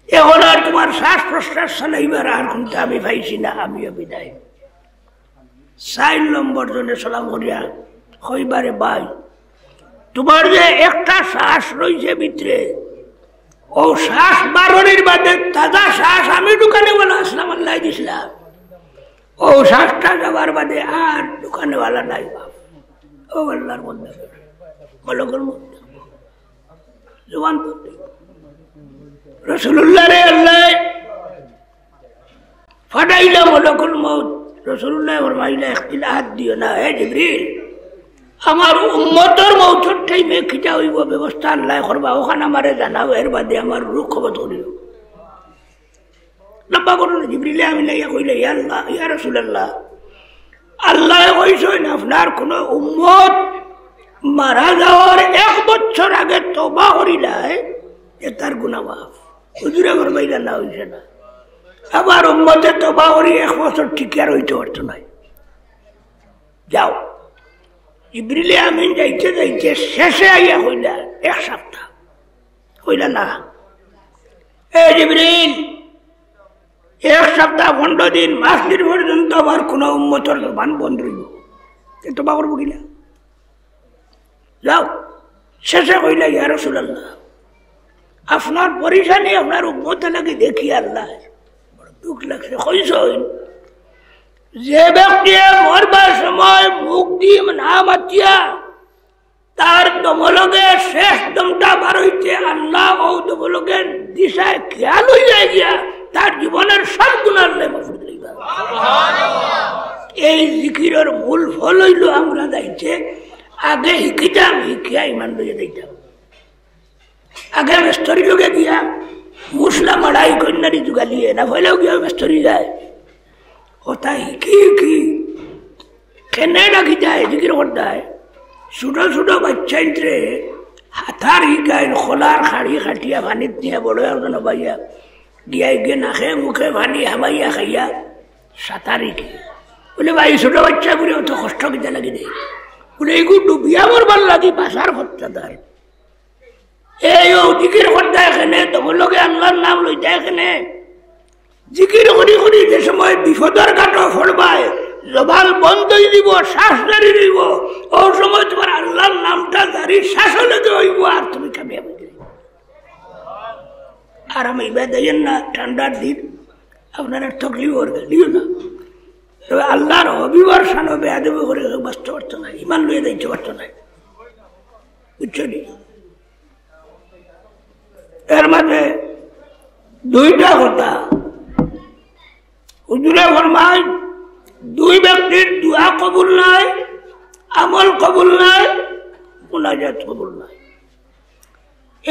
এখন আর তোমার শ্বাস প্রশ্বাস চালাইবার আর কোনটা আমি পাইছি না, আমিও বিদায়।" চাইর নম্বর জনে সালাম করিয়া কইবা, "রে ভাই, তোমার যে একটা শ্বাস রইছে ভিতরে, ও শ্বাস বারনির বাদে তাজা শ্বাস আমি ঢুকানেওয়ালা আসলাম আল্লাহ দিছলা। ও শ্বাসটা যাবার বাদে আর ঢুকানেওয়ালা নাই বাপ। ও আল্লাহর বন্দা, মলকুল মউত।" জবান পড়তে। রসুলুল্লাহরে আল্লাহ ফাটাইলা মলকুল মউত। রসুলুল্লাহ ফরমাইলা, "ইখতিলাত দিও না, হে জিবরিল। আমার উম্মতর মউতর টাইমে কিতা হইব ব্যবস্থা আল্লাহ করবা, ওখান আমারে জানাও, এর বাদে আমার রুহ কবজ করিও।" লম্বা করুন, জিবরিলে আমিন আইয়া কইলা, "ইয়া আল্লাহ, ইয়া রাসূলুল্লাহ, আল্লাহ কইছইন আপনার কোন উম্মত মারা যাওয়ার এক বছর আগে তওবা করিলায়, এ তার গুনাহ মাফ।" হুজুরে ফরমাইলা, "না, হইছে না। আমার উম্মতে তওবা করি এক বছর টিকিয়া রইতে পারতো নায়। যাও।" জিবরিলে আমিন যাইতে যাইতে শেষে আইয়া কইলা, "এক সপ্তাহ।" কইলা, "না, এ জিবরিল, এক সপ্তাহ, পনেরো দিন, মাস দিন পর্যন্ত আমার কোনো উম্মতর জবান বন্ধ রইব, এ তওবা করবো কিনা? যাও।" শেষে কইলা, "ইয়া রাসূলুল্লাহ, আপনার পরেশানি আপনার উম্মত লাগি দেখি আল্লাহ, বড় দুঃখ লাগছে।" কইছইন, যে ব্যক্তি মরবার সময় মুখ দি না মাতিয়া তার দমলগে শেষ দমটা বার হইতে আল্লাহ ও দমলগের দিশায় খেয়াল হইয়া গিয়া তার জীবনের সব গুনাহ আল্লাহ মাফ করি দিবা। এই জিকিরর মূল ফল হইল আমরা যাইতে আগে হিকিতাম, হিকিয়া ইমান লইয়া যাইতাম। আগে মেস্তরি লগে গিয়া মুসলা মাড়াই কন্যারি যুগালিয়ে না হইলেও গিয়া মেস্তরি যায়। ওটা হিকি হিকি কেনে ডাকি যায়, জিকির করতায়। ছোট ছোট বাচ্চাইন্তরে হাতার হিকাইন, খোলার খাড়ি খাটিয়া পানিত নিয়া বড় একজন বাইয়া গিয়া গিয়ে নাকে মুখে পানি হামাইয়া খাইয়া সাঁতার হিকে। বলে, "ভাই, ছোট বাচ্চা করে অত কষ্ট কিতা লাগি দেয়?" বলে, "এইগু ডুবিয়া মরবার লাগি বাঁচার হত্যা তার।" এই ও জিকির করতায় কেনে, তখন লগে আল্লাহর নাম লইতায় কেনে। জিকির করি করি যে সময় বিপদর ঘাটো পড়বায়, জবান বন্ধ অই দিব, শ্বাস জারি রইব। অউ সময় তুমার আল্লার নামটা জারি শ্বাসো লগে অইব, আর তুমি কামিয়াব অইবে। আর আমি ইবাদত না, ঠান্ডার দিন, আপনারার তকলিফ অর গেল, দিও না। তবে আল্লার হাবিবর শানো বেয়াদবি করি বাঁচতে পারতো না, ইমান লইয়া যাইতে পারতো না। বুঝছো নি? এর মাঝে দুইটা কথা। হুজুরে ফরমায়, দুই ব্যক্তির দোয়া কবুল নায়, আমল কবুল নায়, মুনাজাত কবুল নায়।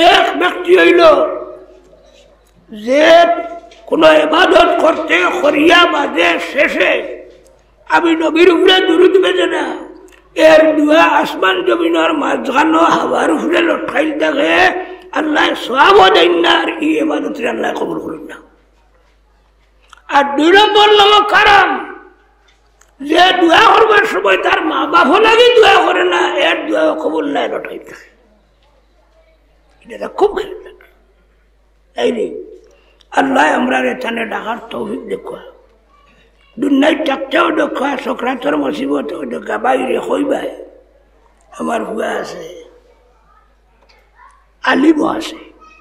এক ব্যক্তি অইলো যে কোনো ইবাদত করতে করিয়া বাদে শেষে আমি নবীর উপরে দুরুদ বেজে না, এর দোয়া আসমান জমিনর মাঝখানো হাওয়ার উপরে লটকাইল থাকে, আল্লায় সওয়াবও দেইন না, আর ই ইবাদতরে আল্লায় কবুল করইন না। আর দুই নম্বর নম্বর কারণ, যে দোয়া করবার সময় তার মা বাপও লাগি দোয়া করে না, এর দোয়াও কবুল নায়, লটকাইল থাকে। ইটা খুব খারাপ লাগে। তাই নি? আল্লায় আমরারে তানে ডাকার তৌফিক দেউক্কা। দুনিয়াত থাকতেও দেউক্কা, সকরাতর মুসিবতও দেউক্কা। বাইরে কইবায়, আমার পুয়া আছে, আলিমও আছে,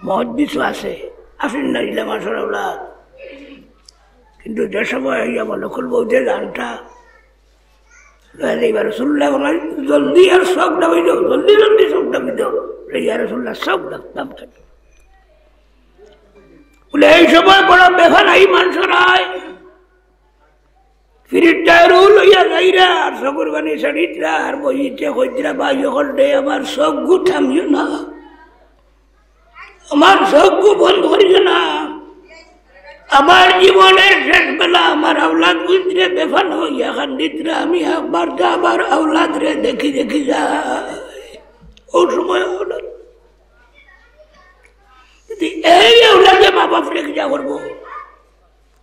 মুহাদ্দিসও আছে, আফিন নাজিলা মাসর আওলাদ। কিন্তু যে সময় অইয়া মলকুল মউতে জানটা লইয়া যাইবা, রাসূলুল্লাহ বলেন, "জলদি আর চউখ নামাই দেও, জলদি জলদি চউখ নামাই দেও।" ইয়া রাসূলুল্লাহ, চউখ নাম, নাম কেন? বলে, এই সময় বড় বেফানাই মানষর আয়। ফিরিস্তায় রুহ লইয়া যাইরা, আর চকুর পানি ছাড়িতরা, আর বইতে কইতরা, "ভাই অকল রে, আমার চউখগু থামিও না।" আমার চউখগু বন্ধ করিও না। আমার জীবনর শেষ বেলা আমার আওলাদ গুনরে বেফানা অইয়া কান্দিতরা, আমি একবার তো আমার আওলাদরে দেখি দেখি যাই। অউ সময় আওলাদ, যদি এই আওলাদে মা বাপরে কিতা করবো?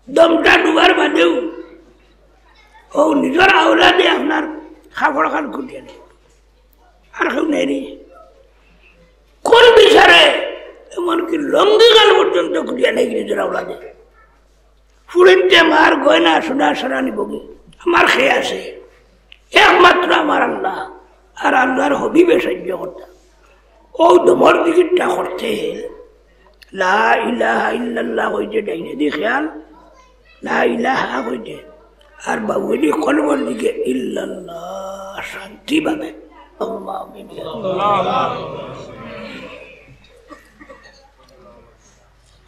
দমটা ডুবার বাদেও অউ নিজর আওলাদে আপনার কাপড় খান খুলিয়া নেয়। আর কেউ নেয় নি। কোন বিচারে? এমনকি লুঙ্গি গাল পর্যন্ত খুলিয়া নেয় নিজর আওলাদে। ফুড়িন্তে মার গয়না সোনা সারা নিবগি, আমার কে আছে? একমাত্র আমার আল্লাহ। আর আল্লাহর হাবিবে সাহায্য করতা। অউ দমর জিকিরটা করতে লা ইলাহা ইল্লাল্লাহ কইতে ডাইনেদি খেয়াল, লা ইলাহা কইতে, আর বাউয়েদি কলবর দিকে ইল্লাল্লাহ, শান্তি পাবে। আল্লাহুম্মা আমিন।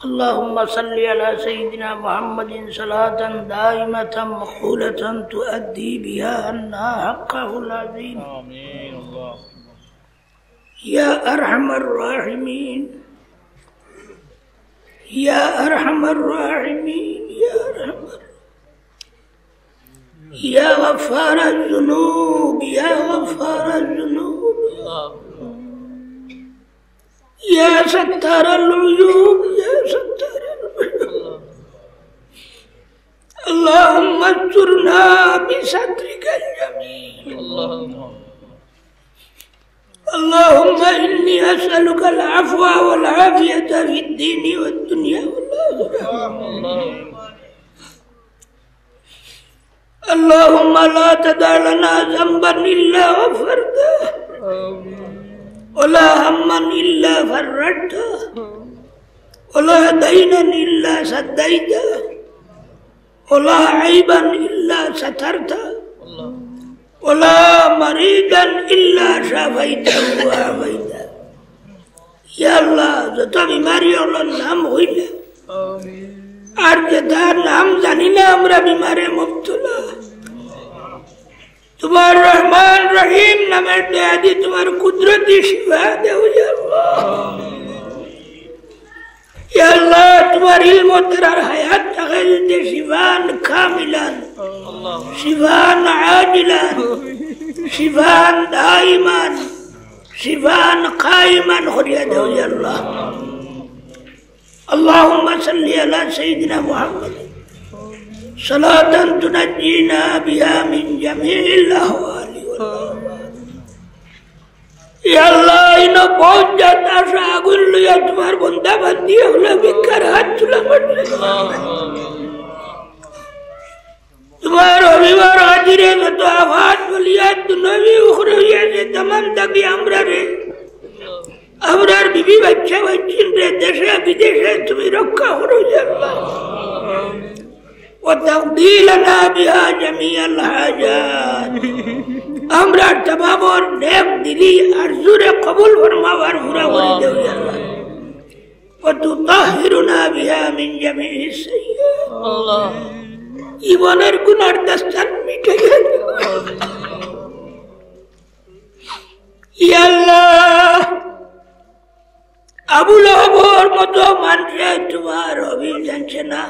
اللهم صل على سيدنا محمد صلاة دائمة مقبولة تؤدي بها عنا حقه العظيم. آمين. اللهم يا أرحم الراحمين، يا أرحم الراحمين، يا أرحم الراحمين. يا غفار الذنوب، يا غفار الذنوب، يا ستار العيوب، يا ستار العيوب. اللهم استرنا بسترك الجميل. اللهم اللهم إني أسألك العفو والعافية في الدين والدنيا والآخرة. اللهم لا تدع لنا ذنبا إلا غفرته، ولا هما إلا فرجته، ولا دينا إلا سديته، ولا عيبا إلا سترته، ولا مريضا إلا شفيته وعافيته. ইয়া আল্লাহ, যত বিমারি অকলর নাম অইলে, আর যেতার নাম জানি না আমরা বিমারে মুবতলা, তুমার রহমান রহিম নামর দয়াদি তুমার কুদরতি শিফা দেও ইয়া আল্লাহ। ইয়া আল্লাহ, তুমার ইলমর দ্বারা হায়াত তাকে দিতে শিফান কামিলান, শিফান আজিলান, শিফান দাইমান, শিফান কাইমান করিয়া দেও ইয়া আল্লাহ। اللهم صل على سيدنا محمد صلاة تنجينا بها من جميع الأهوال والآفات. ইয়া আল্লাহ, ইনো বউত জাত আশা আগুন লইয়া তুমার বন্দা বান্দি অকলে ভিক্ষার হাত তুলা মারছে। তুমার হাবিবর হাজি রে যত আফাত বলিয়া দুনবী উখরবী আছে, তামাম থাকি আমরারে, আমরার বিবি বাচ্চা বাচ্চিনরে দেশে বিদেশে তুমি রক্ষা করো, ইয়া আল্লাহ। وتقضي لنا بها جميع الحاجات। আমরার তামামর নেক দিলি আরজুরে কবুল ফরমাও আর পুরা করি দেও, ইয়া আল্লাহ। وتطهرنا بها من جميع السيئات। আল্লাহ। জীবনের গুনার দাস্তান মিটাইয়া দেও। ইয়া আল্লাহ, আবু লাহাবর মতো মানষে তুমার হাবিব জানছে না।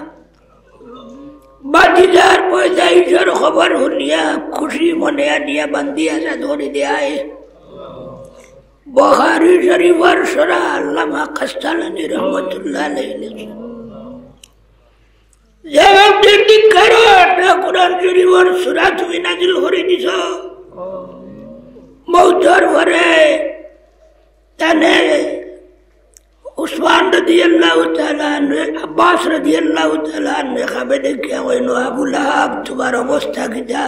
ভাতিজার পয়দাইশর খবর হুনিয়া খুশি মনে আনিয়া বান্দি আজাদ করি দেয়। বুখারী শরীফর শরহ আল্লামা কাস্তালানী রহমতুল্লাহ আলাইহি লেখেন, যে ব্যক্তির ধিক্কার, একটা কোরআন শরীফর সূরা তুমি নাজিল করি দিছো, মউতর পরে তানে উসমান রাদিয়াল্লাহু তাআলা আনহু, আব্বাস রাদিয়াল্লাহু তাআলা আনহু খাবে দেখিয়া কইন, "আবু লাহাব, তুমার অবস্থা কিতা?"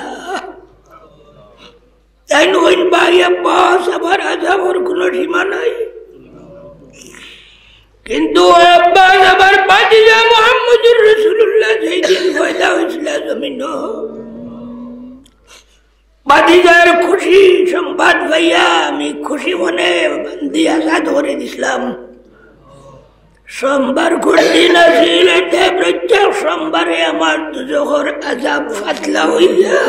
তাইন কইন, "ভাই আব্বাস, আমার আযাবর কুনু সীমা নাই, কিন্তু ও আব্বাস, আমার ভাতিজা মুহাম্মদুর রাসূলুল্লাহ যেই দিন পয়দা অইছিল জমিনো, ভাতিজার খুশি সংবাদ পাইয়া আমি খুশি মনে বান্দি আজাদ করি দিছলাম। সোমবার কোন দিন আছিল, এতে প্রত্যেক সোমবারে আমার দুজখর আযাব পাতলা অইয়া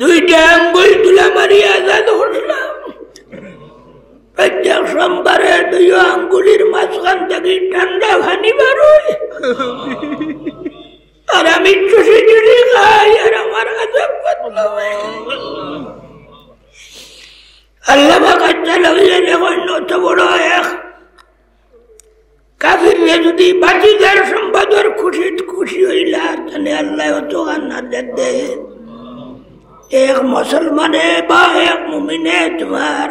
দুইটা আঙ্গুল তুলা মারি আজাদ করলাম। প্রত্যেক সোমবারে দুই আঙ্গুলির মাঝখান থাকি ঠান্ডা পানি বার অয়। আর আমি চুষি চুষি খাই, আর আমার আযাব পাতলা অয়।" আল্লামা কাস্তালানী লেখেন, অত বড় এক কাফিররে যদি ভাতিজার সংবাদর খুশিত খুশি অইলা, তাইলে আল্লায় অতখান নাজাত দেয়। এক মুসলমানে বা এক মুমিনে তুমার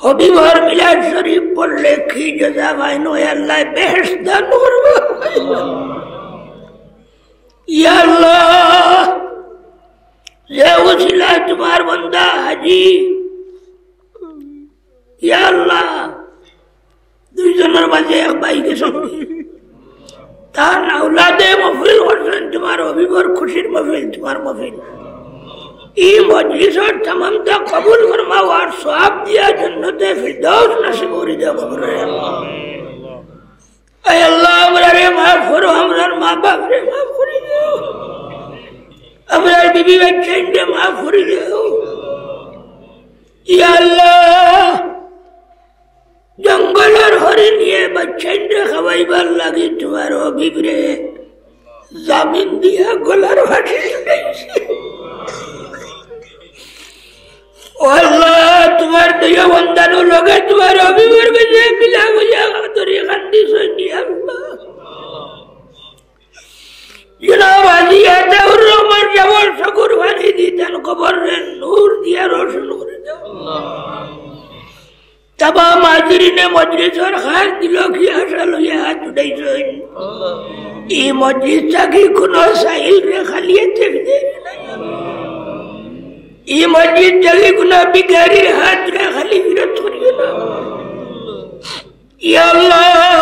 হাবিবর মিলাদ শরীফ পড়লে কি জাযা পাইন, আল্লায় বেহেশত দান করবা। ইয়া আল্লাহ, যে উসিলায় তুমার বান্দা হাজি, ইয়া আল্লাহ, দুইজনর মাঝে এক ভাই গেছইন, তান আওলাদে মাহফিল করছইন, তুমার হাবিবর খুশির মাহফিল, তুমার মাহফিল। ই মজলিসর তামামটা কবুল ফরমাও আর সওয়াব দিয়া জান্নাতে ফিরদাউস নসিব করি দেও কবুল। আয় আল্লাহ, আমরারে মাফ করো, আমরার মা বাপরে মাফ করি দেও, আমরার বিবি বাচ্চাইনরে মাফ করি দেও। ইয়া আল্লাহ, জঙ্গলর হরিণে বাচ্চাইনরে খাওয়াইবার লাগি তুমার হাবিবরে জামিন দিয়া গলার ফাঁসি ঝুলাইছে। ও আল্লাহ, তুমার দুইও বান্দার লগে তুমার হাবিবর গেছে মিলা বুঝা দরি কান্দিছইন, ইয়া আল্লাহ। জনাব হাজী আতাউর রহমান সাবর চকুর পানি দি তান কবররে নূর দিয়া রোশন করি দেও। তামাম হাজিরিনে মজলিসর খাস দিলো কি আশা লইয়া হাত উঠাইছইন। ই মজলিস থাকি কুনু সাইলরে খালি হাতে ফিরাইও না। ই মজলিস থাকি কুনু ভিখারির হাতরে খালি ফিরত করিও না। ইয়া আল্লাহ,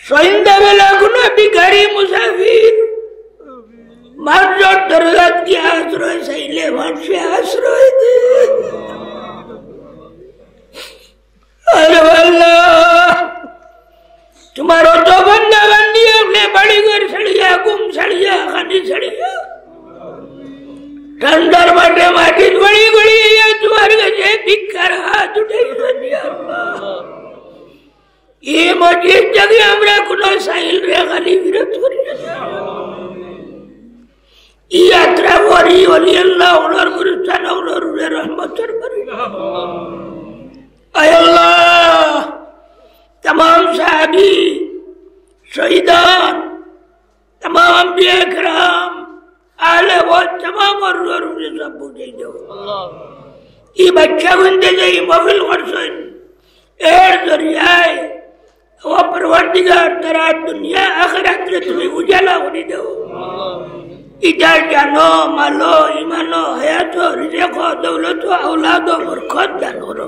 সন্ধ্যাবেলা কুনু ভিখারি মুসাফির মানষর দরজাত গিয়া আশ্রয় চাইলে মানষে আশ্রয় দেয়। আরে আল্লাহ, তুমার অত বান্দা বান্দি অকলে বাড়ি ঘর ছাড়িয়া, ঘুম ছাড়িয়া, খানি ছাড়িয়া, ঠান্ডার মাঠে মাটির বাড়ি গড়ি আইয়া তুমার গেছে ভিক্ষার হাত উঠাইছইন, ইয়া আল্লাহ। ই মজলিস থাকি আমরা কুনু সাইলরে খালি ফিরত করি না। ই যাত্রা করি অলি আল্লাহ অকলর গুরুস্থান অকলর উপরে রহমতর করি। আয় আল্লাহ, তামাম সাহাবী, শহীদান, তামাম আম্বিয়া কেরাম, আহলে বয়ত, তামাম অকলর উপরে সব বুঝাই দেও। ই বাচ্চাগুইনতে যে ই মাহফিল করছইন, এর জরিয়ায় ও পরওয়ারদিগার, তারার দুনিয়া আখিরাতরে তুমি উজালা ইতার জানো, মালো, ইমানো, হায়াতো, রিজেকো, দৌলতো, আওলাদো বরকত দান করো।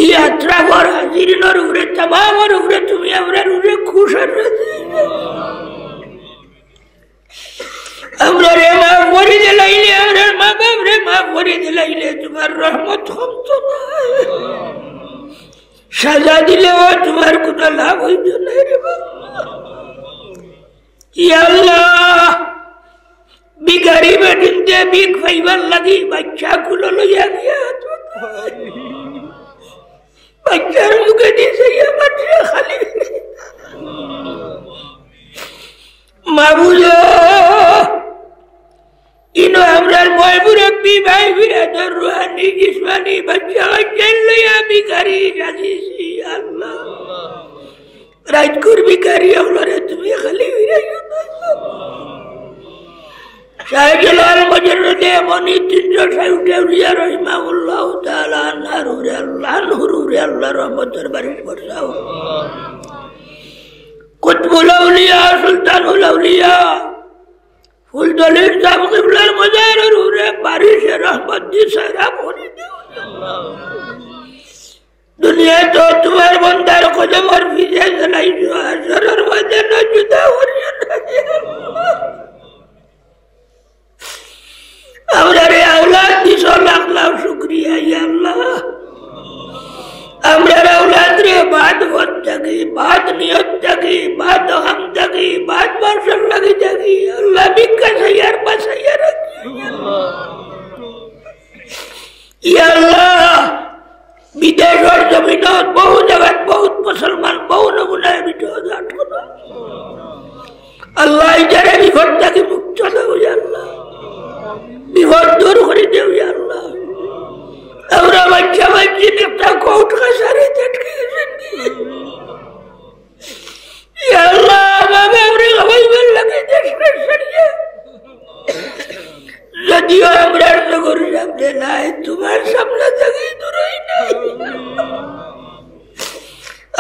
ই আত্রাফর হাজিরিনর উপরে, তামামর উপরে তুমি আমরার উপরে খুশ আর রাজি। আমরারে মাফ করি দিলাইলে, আমরার মা বাপরে মাফ করি দিলাইলে, তুমার রহমত কমতো নায়। সাজা দিলেও তুমার কুনু লাভ অইতো নায় রে বাবা। ইয়া আল্লাহ, ভিখারি বেটিন্তে ভিক পাইবার লাগি বাইচ্চা কুলো লইয়া গিয়া আতো। বাইচ্চার মুখে দিছে ইয়া বাইচ্চা খালি। মাবুদ, ইনো আমরার ময় মুরব্বি ভাই বিরাদর রুহানি জিসমানি বাইচ্চা কাইচ্চা লইয়া ভিখারি সাজিছি আল্লাহ। রাইত করবি কারি আমরারে তুমি খালি ফিরাইও না। শাহজালাল মজরুদে মনি তিনশো ষাট আউলিয়া রহিমাহুল্লাহ তাআলা আনহুরে আল্লাহ, আনহুরে আল্লাহ রহমতের বারিশ বরসাও। কুতবুল আউলিয়া, সুলতানুল আউলিয়া, ফুলতলির সাব কিবলার মজারর উপরে বারিশে রহমত দি সয়রাব করি দেও। দুনিয়াত তুমার বন্দার কদমর ফিরে জ্বালাইছো, হাশরর ময়দানো জুদা করিও না। আমরারে আওলাদ দিছো, লাখ লাখ শুকরিয়া, ইয়া আল্লাহ। আমরার আওলাদরে বাদ পথ থাকি, বাদ নিয়ত থাকি, বাদ হাম থাকি, বাদ বংশর লাগি থাকি, আল্লাহ ভিক্ষা চাইয়ার বাঁচাইয়া রাখি। ইয়া আল্লাহ, বিদেশর জমিনত বহু জাগাত বহুত মুসলমান বহু নমুনায় বিপদো আটকো। আল্লাহ, ইতারে বিপদ থাকি মুক্ত দেও, ইয়া আল্লাহ। বিপদ দূর করি দেও, ইয়া আল্লাহ। আমরা বাচ্চা বাচ্চি একটা কোর্ট কাছারি আটকি গেছেন। ইয়া আল্লাহ, বাবা, আমরা সবাই ভালো লাগে দেশ ছাড়িয়ে। যদিও আমরার চোখর সামনে নাই, তুমার সামনে থাকি দূরই নাই।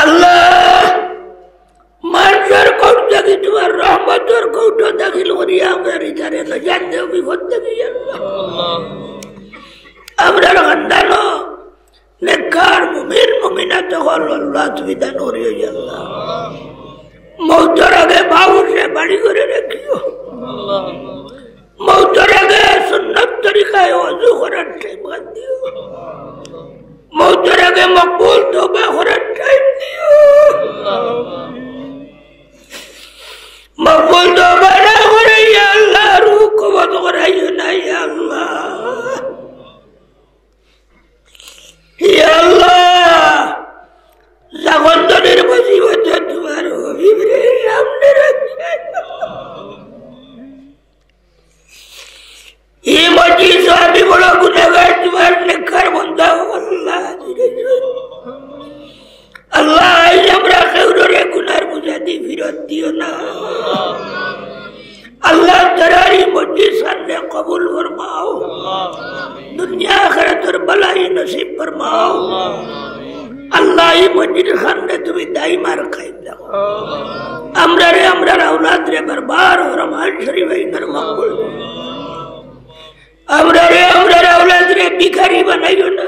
আল্লাহ, মানষর কৌট থাকি তুমার রহমতর কৌটো দাখিল করিয়া আমরার ইতারে নজাত দেও বিপদ থাকি, আল্লাহ। আমরার খান্দানো নেককার মুমিন মুমিনাত অকল আল্লাহ তুমি দান করিও, ইয়া আল্লাহ। মউতর আগে বাউসে বাড়ি করে রাখিও। মউতর আগে সুন্নত তরিকায় ওযু করার টাইম বাদ দিও। মউতর আগে মকবুল তওবা করার টাইম দিও। মকবুল তওবা না করে, ইয়া আল্লাহ, রুহ কবজ করাইও না, ইয়া আল্লাহ। ইয়া আল্লাহ, জাগন্তনের মুসিবতে তুমার হাবিবরে সামনে রাখি। এই মজলিসো আমি বড় গুনাহগার, তুমার নেককার বান্দা, ও আল্লাহ। আল্লাহ, আইজ আমরা কেউররে গুনার বুঝা দি ফিরত দিও না। আল্লাহ, তারার এই মজলিস খানরে কবুল ফরমাও। দুনিয়া আখিরাতর ভালাই নসিব ফরমাও। আল্লাহ, এই মজলিস খানরে তুমি দাইম আর কায়েম রাখো। আমরারে, আমরার আওলাদরে বারবার হরমাইন শরীফ আইনার মকবুল। আমরারে, আমরার আওলাদরে ভিখারি বানাইও না,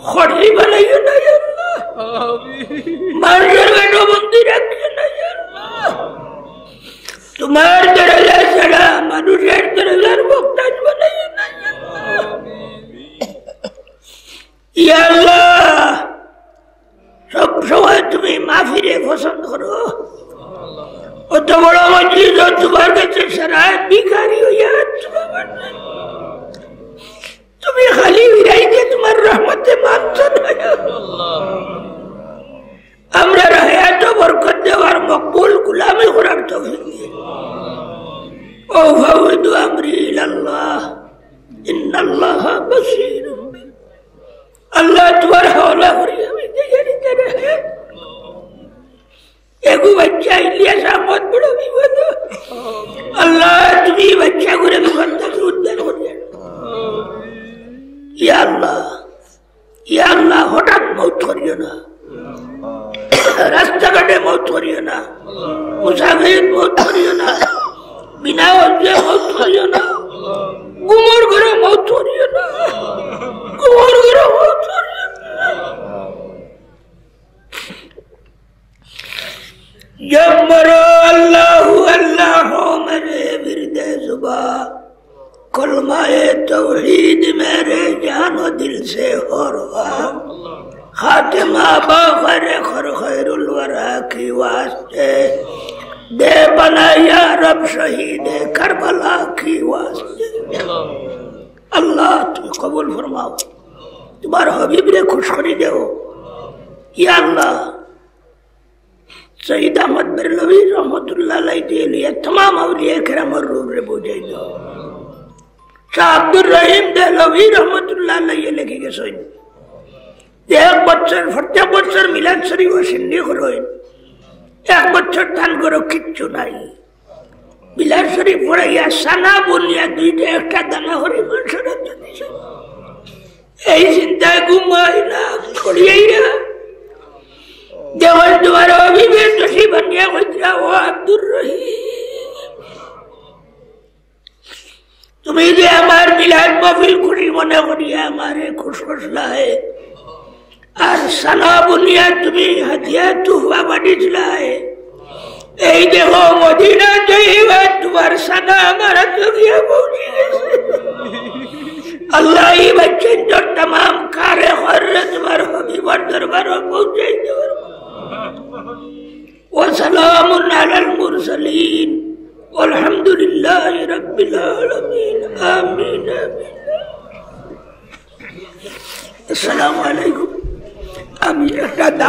খড়ি বানাইও না, ইয়া আল্লাহ। মানষর পেটো বন্দি রাখিও না, ইয়া আল্লাহ। তুমার দরজা ছাড়া মানুষর দরজার মুহতাজ বানাইও না, ইয়া আল্লাহ। ইয়া আল্লাহ, সব সময় তুমি মাফিরে পছন্দ করো। অত বড় মজলিসো তুমার কাছে সারা ভিখারি অইয়া আইছি। তুমি খালি ফিরাইতে তুমার রহমতে মানছো না। আমরার হায়াতো বরকত দেও আর মকবুল গোলামি করার তৌফিক দিও। وأفوض أمري إلى الله إن الله بصير. আল্লাহ, তুমার হাওলা করি আমি দেখানি করে। এগু বাচ্চা ইলিয়াস আহমদ বড় বিপদ। আল্লাহ, তুমি বাচ্চা করে বিপদ থাকি উদ্ধার করিয়া। ইয়া আল্লাহ, ইয়া আল্লাহ, হঠাৎ মউত করিও না, রাস্তাঘাটে মউত করিও না, মুসাফির মউত করিও না। বিনা অজুয়ে মউত করিও না, ঘুমর ঘরে মউত করিও না, ঘুমর ঘরে মউত করিও না। جب مرو اللہ اللہ ہو میرے ورد زباں، کلمہ توحید میرے جان و دل سے ہو رہا، خاتمہ با خیر خر خیر الورا کی واسطے، دے پناہ یا رب شہید کربلا کی واسطے۔ আল্লাহ, তুমি কবুল ফরমাও, তোমার হাবিবরে খুশ করি দেও। ইয়া আল্লাহ, সৈয়দ আহমদ বেরলভী রহমতুল্লাহ আলাইহি দিয়া লইয়া তামাম আউলিয়া কেরামর রুহরে বুঝাই দেও। শাহ আব্দুর রহিম দেহলভী রহমতুল্লাহ আলাইহি লেখি গেছইন যে এক বছর, প্রত্যেক বছর মিলাদ শরীফ ও সিন্নি করইন, এক বছর তান ঘরো কিচ্ছু নাই। মিলাদ শরীফ পড়াইয়া সানা বুনিয়া দুইটা একটা দানা করি মানুষের হাতে দিছে। এই চিন্তায় ঘুমাই না, ছড়িয়াইয়া দেখইন তোমার হাবিবে তশরিফ আনিয়া কইতরা, "ও আব্দুর রহিম, তুমি যে আমার মিলাদ মাহফিল করি মনে করিয়া আমারে খুশ করলায়, আর সানা বুনিয়া তুমি হাদিয়া তুফা বাটিছলায়, এই দেখো মদিনা তৈবা তোমার সানা আমার হাতো গিয়া পৌঁছি গেছে।" আল্লাহ, এই বাচ্চাইন্তর তামাম কারে হররে তোমার হাবিবর দরবারো পৌঁছাই দেওয়ার। وسلام على المرسلين والحمد لله رب العالمين. آمين، آمين. السلام عليكم. আমি একটা দাওয়াত